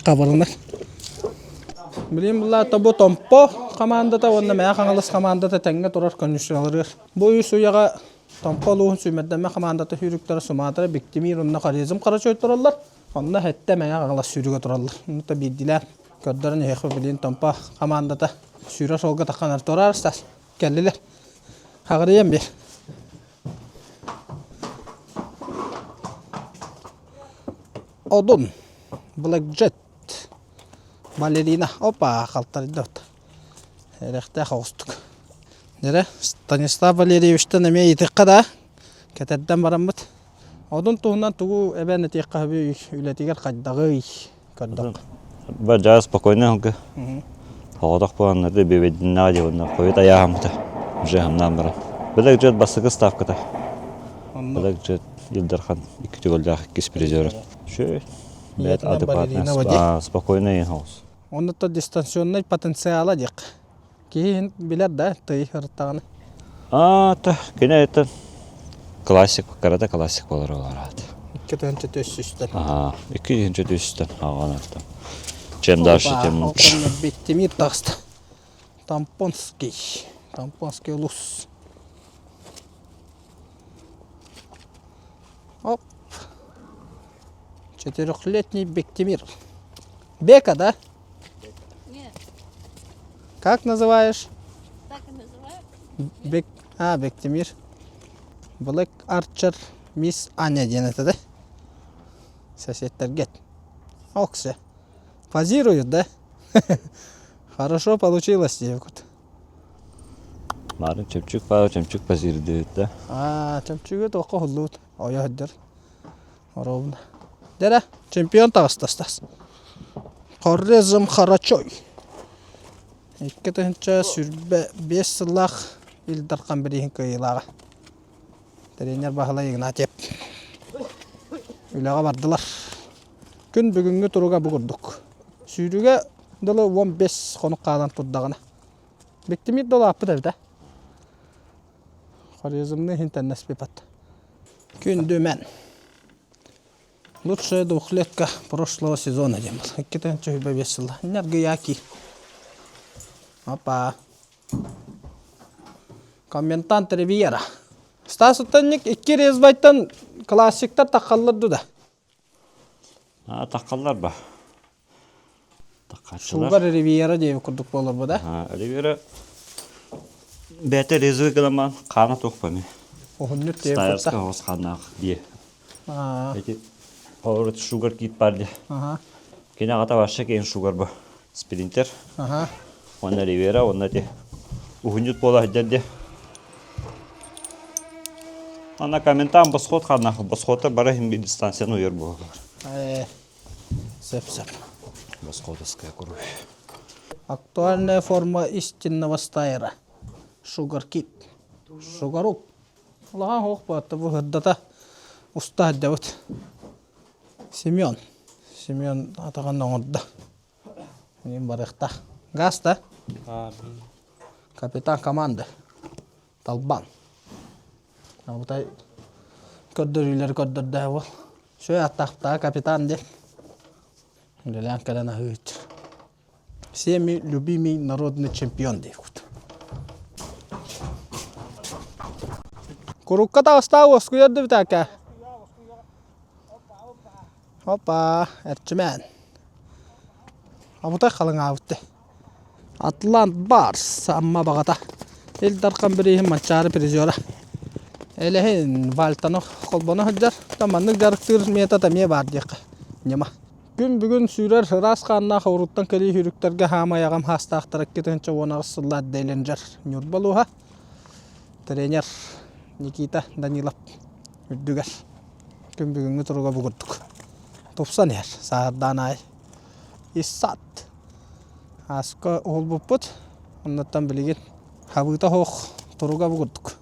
Табарынар. Билим буллаата бу Томпо командата уонна Мэҥэ Хаҥалас командата тэҥҥэ турар конюшняларыгар. Бу үс уйаҕа Томпо улууһун сүүмэрдэммэ хамаандата сүүрүктэрэ Сумаатара, Биктимир уонна Хорезм Харачой тураллар. Онно сэттэ Мэҥэ Хаҥалас сүүрүгэ тураллар. Онно биирдилээн көрдөрөн иһиэхпит билигин Томпо хамаандата сүүрэр суолга таххан тураар Стас кэллилэр. Хаҕырыйан биэр. Одун, Блэкджет, Балерина, опа, халтарыйда Эрэхтээх оҕустук. Дьэрэ, Станислав Валерьевичтан эмиэ ыйытыахха да, кэтэрдэн бараммыт. Одун туһунан тугу эбэн этиэххэ сөбүй, үлэтигэр хайдаҕый, көрдөххө. Ба дьаа спокойно ылга. Оҕотох буоланнарды бүөбэйдиннэҕэ дии уонна хойут айааһаммыта. Уже хамнаан баран. Билэг дьыат бастакы ставката. Билэг дьыат Ил Дархан икки төгүллээх иккис призера. Үчүгэй. Бэт адекватно, спокойно инхаус. Онно дистанционнай потенциала диэх. Киһи билэр да тый ырыттаҕына. Аа, та, кини это классик, карата классик болар олар. 2400-тэн. Ага, 2400-тэн аҕан аттан. Чем дальше, тем лучше. Биттимир таҕыста. Тампонский. Тампонский улус. Оп. Четырехлетний Бектимир. Бека, да? Нет. Как называешь? Так и называют. Бек... А, Бектимир. Black Archer Мисс Аня диэн этэ да? Соседтэргет. Оксе. Позируют, да? Хорошо получилось диэбит. Марын чөмчүк баар, чөмчүк позирует да. Аа, чөмчүгү туохха уһуллубут. Ойо сылдьар. Оруобуна. Дэрэ, чемпион таҕыста Стас. Хорезм Харачой. 2025 сыллаах Ил Дархан бирииһин кыайыылааҕа. Тренер Баһылай Игнатьев. Үлэҕэ бардылар. Күн бүгүҥҥү туруга бу курдук. Сүүрүүгэ дылы 15 хонук хаалан турдаҕына. Биктимир да улааппыт эбит ээ. Хорезмны иһин тэннэспипат. Күндүмэн. Лучшая двухлетка прошлого сезона диэн был. 2025 сыла. Нергияки. Опа. Комментант Ривьера. Стас Утанник икки резвайтан классиктар таххаллар да. А, таххаллар ба. Таххаччылар. Шугар Ривьера диэби курдук буолар бу да. Ривьера бэйэтэ резвый гынан хаана туох бами. Уһуннут диэби Стайерска хос хааннаах дии. Эти Холорут Шугар Кит бар дии. Кини аҕата вообще киһин Шугар бу. Спринтер. Уонна Ривьера, уонна эти уһунньут буола сылдьар дии. Ана комментаан босхуот хааннаах босхуоттар бары иһин биир дистанцияны уйар буолаллар. Сөп-сөп. Босхуотовская кровь. Актуальная форма истинного стайера. Шугар Кит. Шугарук. Улахан хоох баатта бу сырдата уста сылдьабыт. Семен. Семен атаҕын оҥордо. Мин барыахтаах. Газ да? Капитан команды. Талбан. Абытай көрдөрүүлэри көрдөрдө буол. Сүө аттаахтаа капитан диэн. Үлэлээн кэлэн аһыыччы. Всеми любимый народный чемпион диэбит. Курукка таҕыстаа уоскуйар да бүтээкэ. Опа, эрчимээн. Абытай халыҥаабыт Атлант Барс Амма баҕата. Ил Дархан бирииһин Манчаары призера. Элэһин Вальтаны холбоно сылдьар. Маннык дьарыктыыр метод эмиэ баар диэххэ. Ньыма. Күн бүгүн сүүрэр ыраас хааннаах уруттан кэлии сүүрүктэргэ хаамай аҕам хаастаахтара 2018 сыллаах Деленджер Ньурба улууһа. Тренер Никита Данилов үрдүгэр. Күн бүгүҥҥү туруга бу курдук. Тупсан иһэр сааһырдаан аайы. Иссат. Ааска уһулбуппут. Оннуттан билигин хабыыта суох туруга бу курдук.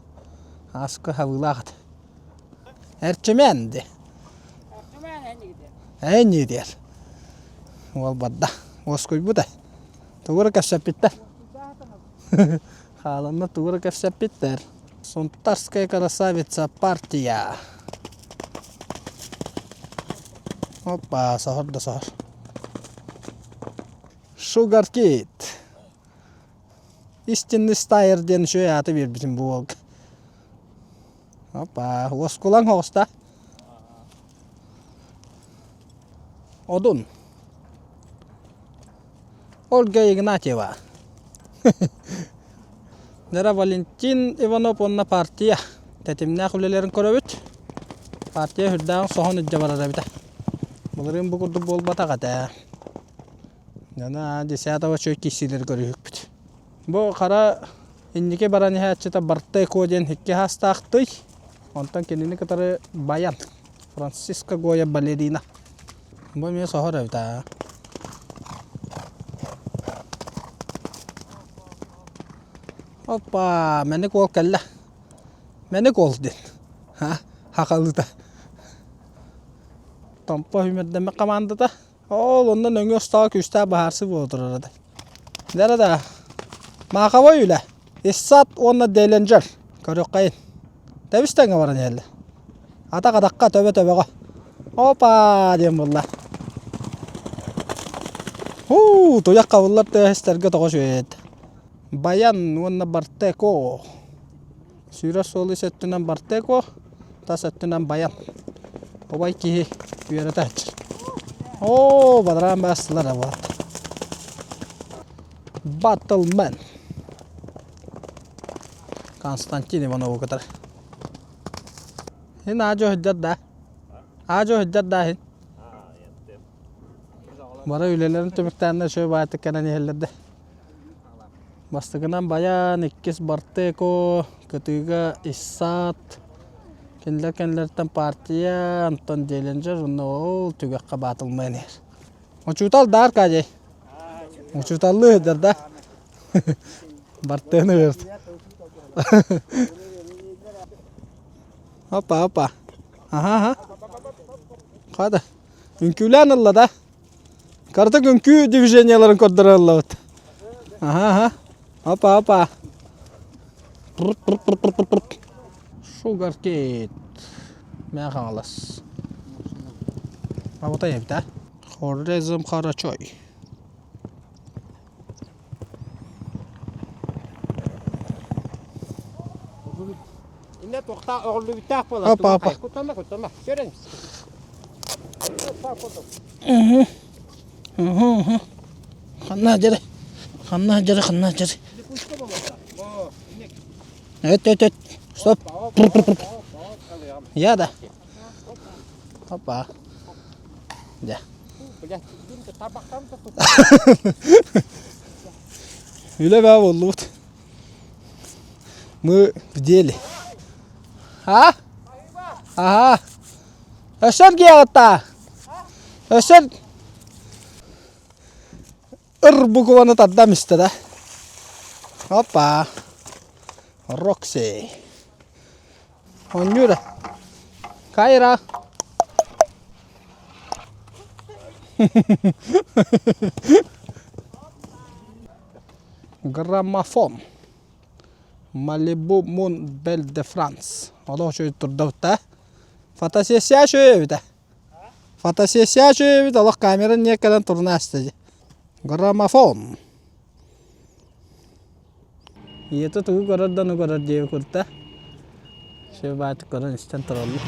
Ааска хабыылаах этэ. Эрчимэн ди. Энни диэр. Уол барда. Уоскуйбут ээ. Тугу эрэ кэпсэппиттэр. Хааланна тугу эрэ кэпсэппиттэр. Сунтарская красавица партия. Опа, соһор да соһор. Sugar Kid. Истинный стайер диэн үчүгэй ааты биэрбитим бу уолга. Опа, уоскулаҥ оҕуста. Одун. Ольга Игнатьева. Нера Валентин Иванов уонна партия тэтимнээх үлэлэрин көрөбүт. Партия үрдээҕин соһон илдьэ барар эбитэ. Былырыын бу курдук буолбатах этэ. Дьоно десятого чөй киирсиилэри көрүһүкпүт. Бу хара инники баран иһээччитэ Бартеко диэн икки хаастаахтый. Онтон кинини кытары Баян, Франциско Гоя балерина. Бу эмиэ соһор эбит аа. Оппа, мэник уол кэллэ. Мэник уол диэн. Ха, хахалыта. Томпо үмэрдэммит командата. Ол онно нөҥүө остуол күүстээх быһаарсыы буола турар этэ. Дэрэ да Маахабай үлэ. Иссат уонна Деленджер. Көрүөххэйин. Тэбис тэҥҥэ баран иһэллэр. Атах атахха, төбө төбөҕө. Опа диэн буолла. Һуу, туйах хабыллар тыаһа истэргэ тоҕо үчүгэй этэ. Баян уонна Бартеко. Сүүрэр суол ис өттүнэн Бартеко, тас өттүнэн Баян. Убай киһи үөрэтээччи. Оо, бадараан баастылар абат. Баттлмен. Константин Иванову кытары. Ин аажо сылдьар да. Аажо сылдьар да иһин. Бары үлэлэрин түмүктээннэр үчүгэй баайытык кэлэн иһэллэр да. Бастакынан Баян, иккис Бартеко, кытыыга Иссат, кинилэр кэннилэриттэн партия, Антон Деленджер уонна ол түгэххэ баатылмайан иһэр. Учуутал даар Кадей. Учууталлыы сылдьар да. Бартыаны ыырт. Опа, опа. Аха, аха. Хада. Үҥкүүлээн ылла да. Картык үҥкүү движенияларын көрдөрө ыллабыт. Аха, аха. Опа, опа. Sugar Kid. Мэ Хаҥалас. Абытай эбит, а? Хорезм Харачой. Инне туохта оҕоллубуттаах буолар. Опа, опа. Куттанма, куттанма. Көрөн. Ханна дьэрэ? Ханна дьэрэ, ханна дьэрэ? Эт, эт, эт. Стоп. Я да. Опа. Дьэ. Үлэ баа буоллубут. Мы в деле. А? Ага. Өссө эргийэҕит Өссө ыр букваны тардам истэ да. Опа. Рокси. Оонньуура. Кайра. Граммофон. Малибу Мун Бель де Франс. Олох үчүгэй турдабыт да. Фотосессия үчүгэй эбит Фотосессия үчүгэй эбит, олох камера не кэлэн турна аста дии. Граммофон. Ийэтэ тугу көрөр да ону көрөр диэби курта. Сүбаатык көрөн истэн тураллар.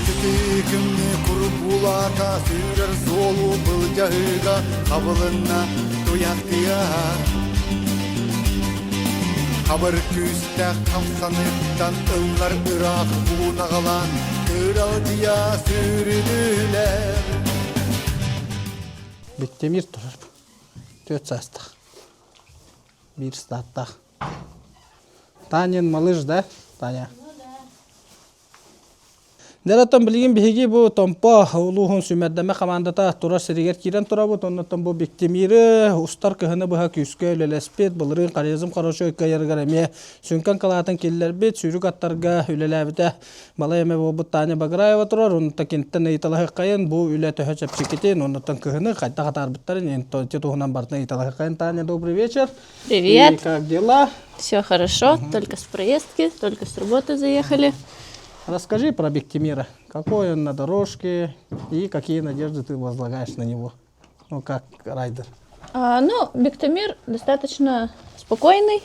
Сытыы күҥҥэ курбуулаата сүүрэр суолу былдьаһыыга хабылынна туйахтыйа. Хабыр күүстээх хамсаныттан ыллар ыраах буунаҕалаан кыралдьыйа сүүрүнүүлэр. Биттемир турар. Түөрт саастаах. Биир статтаах. Танин малыш, да, Таня? Дьэ, оттон билигин биһиги бу Томпо улууһун сүүмэрдэмэ хамаандата турар сиригэр киирэн турабыт. Оннуттан бу Биктимири устар кыһыны быһа күүскэ үлэлэспит, былырыын Хорезм Хорошой кыайарыгар эмиэ сүҥкэн кылаатын киллэрбит, сүүрүк аттарга үлэлээбитэ балай эмэ буолбут Таня Баграева турар. Оннуттан киниттэн ыйыталаһыаххайын, бу үлэ төһө чэпчэкитин, оннуттан кыһыны хайдах атаарбыттарын, ити туһунан барытын ыйыталаһыаххайын. Таня, добрый вечер. Привет. И как дела? Все хорошо, угу. только с проездки, только с работы заехали. Расскажи про Бектимира. Какой он на дорожке и какие надежды ты возлагаешь на него? Ну, как райдер. А, ну, Бектимир достаточно спокойный.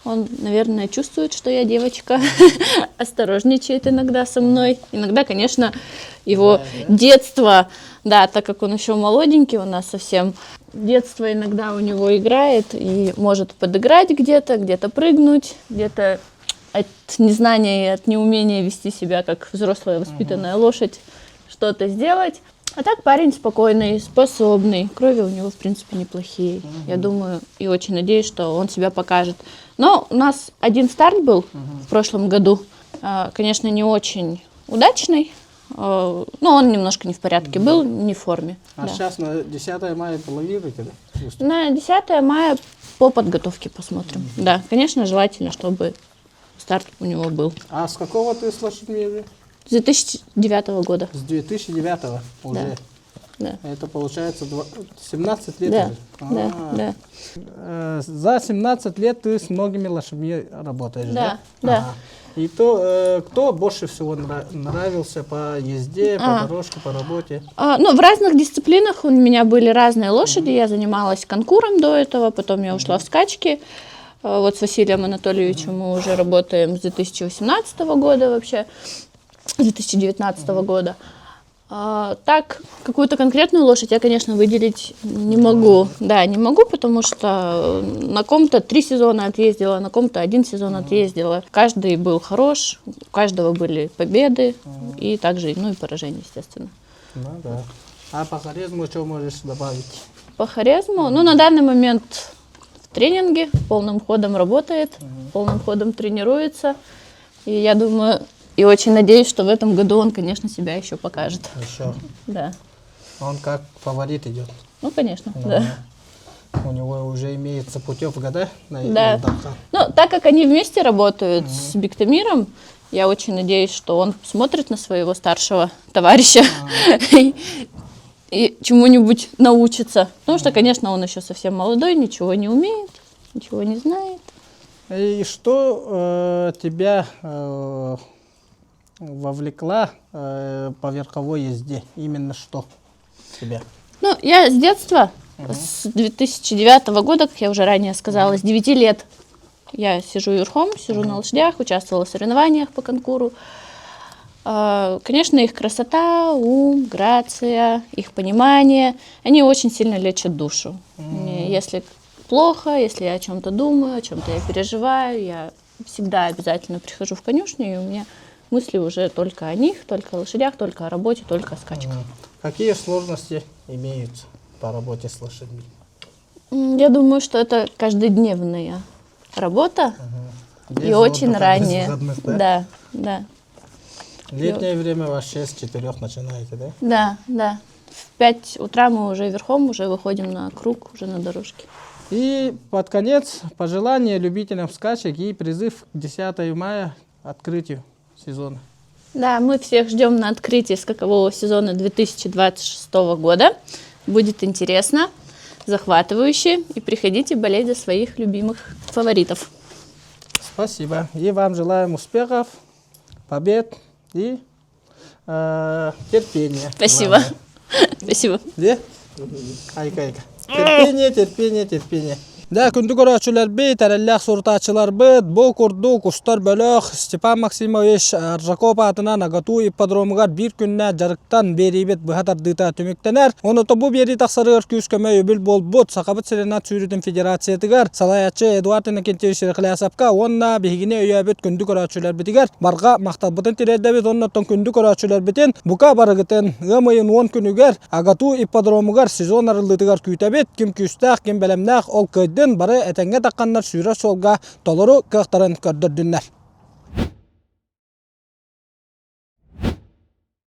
Он, наверное, чувствует, что я девочка, осторожничает иногда со мной. Иногда, конечно, его да, да. детство, да, так как он еще молоденький у нас совсем, детство иногда у него играет и может подыграть где-то, где-то прыгнуть, где-то от незнания и от неумения вести себя как взрослая воспитанная угу. лошадь что-то сделать. А так парень спокойный, способный, крови у него, в принципе, неплохие. Угу. Я думаю и очень надеюсь, что он себя покажет. Но у нас один старт был угу. в прошлом году. А, конечно, не очень удачный, а, но он немножко не в порядке угу. был, не в форме. А да. сейчас на 10 мая планируете, да? На 10 мая по подготовке посмотрим. Угу. Да, конечно, желательно, чтобы старт у него был. А с какого ты с лошадьми? С 2009 года. С 2009 уже? Да. да. Это получается 17 лет да. уже? Да, да. Э, за 17 лет ты с многими лошадьми работаешь, да? Да, да. Ага. И то, э, кто больше всего нравился по езде, по а. дорожке, по работе? А, ну, в разных дисциплинах у меня были разные лошади. Mm-hmm. Я занималась конкуром до этого, потом я ушла mm-hmm. в скачки. Вот с Василием Анатольевичем мы уже работаем с 2018 года вообще, с 2019 года. А, так, какую-то конкретную лошадь я, конечно, выделить не могу. Да, не могу, потому что на ком-то три сезона отъездила, на ком-то один сезон отъездила. Каждый был хорош, у каждого были победы и также, ну и поражения, естественно. Ну да. А по Хорезму что можешь добавить? По Хорезму, ну, на данный момент в тренинге, полным ходом работает, полным ходом тренируется. И я думаю, и очень надеюсь, что в этом году он, конечно, себя еще покажет. Еще. Да. Он как фаворит идет. Ну, конечно, да. У него уже имеется путевка, да? На Да. Илдархан? Ну, так как они вместе работают с Биктамиром, я очень надеюсь, что он смотрит на своего старшего товарища и, и чему-нибудь научится. Потому что, конечно, он еще совсем молодой, ничего не умеет, ничего не знает. И что э, тебя э, вовлекла э, по верховой езде? Именно что тебя? Ну, я с детства, с 2009 года, как я уже ранее сказала, с 9 лет я сижу верхом, сижу на лошадях, участвовала в соревнованиях по конкуру. А, Конечно, их красота, ум, грация, их понимание, они очень сильно лечат душу. Мне, Если плохо, если я о чем-то думаю, о чем-то я переживаю, я всегда обязательно прихожу в конюшню, и у меня мысли уже только о них, только о лошадях, только о работе, только о скачках. Какие сложности имеются по работе с лошадьми? М, Я думаю, что это каждодневная работа Без и очень отдыха, без ранняя. выходных, да? Да, да. Летнее время вообще с четырех начинаете, да? Да, да. В 5 утра мы уже верхом, уже выходим на круг, уже на дорожке. И под конец пожелания любителям скачек и призыв к 10 мая открытию сезона. Да, мы всех ждем на открытии скакового сезона 2026 года. Будет интересно, захватывающе. И приходите болеть за своих любимых фаворитов. Спасибо. И вам желаем успехов, побед и э, терпения. Спасибо. Главное. Спасибо. Где? Айка, айка. Терпение, терпение, терпение. Дьэ, күндү көрөөччүлэрбит, эрэллээх сурутааччыларбыт, бу курдук устар бөлөх Степан Максимович Аржаков аатынан АГАТУ ипподромугар биир күннээх дьарыктан биэриибит быһа тардыыта түмүктэнэр. Онон бу биэрии тахсарыгар күүс-көмө өйөбүл буолбут Сахабыт сирин ат сүүрүүтүн федерациятыгар салайааччы Эдуард Иннокентьевич Рехлясовка уонна биһигини өйөөбүт күндү көрөөччүлэрбитигэр барҕа махталбытын тириэрдэбит оннуттан күндү көрөөччүлэрбитин бука барыгытын ыам ыйын уон күнүгэр АГАТУ ипподромугар сезон арыллыытыгар күүтэбит. Ким күүстээх, ким бэлэмнээх, ол кыайдын бары этэҥҥэ тахханнар сүүрэр суолга толору кыахтарын көрдөрдүннэр.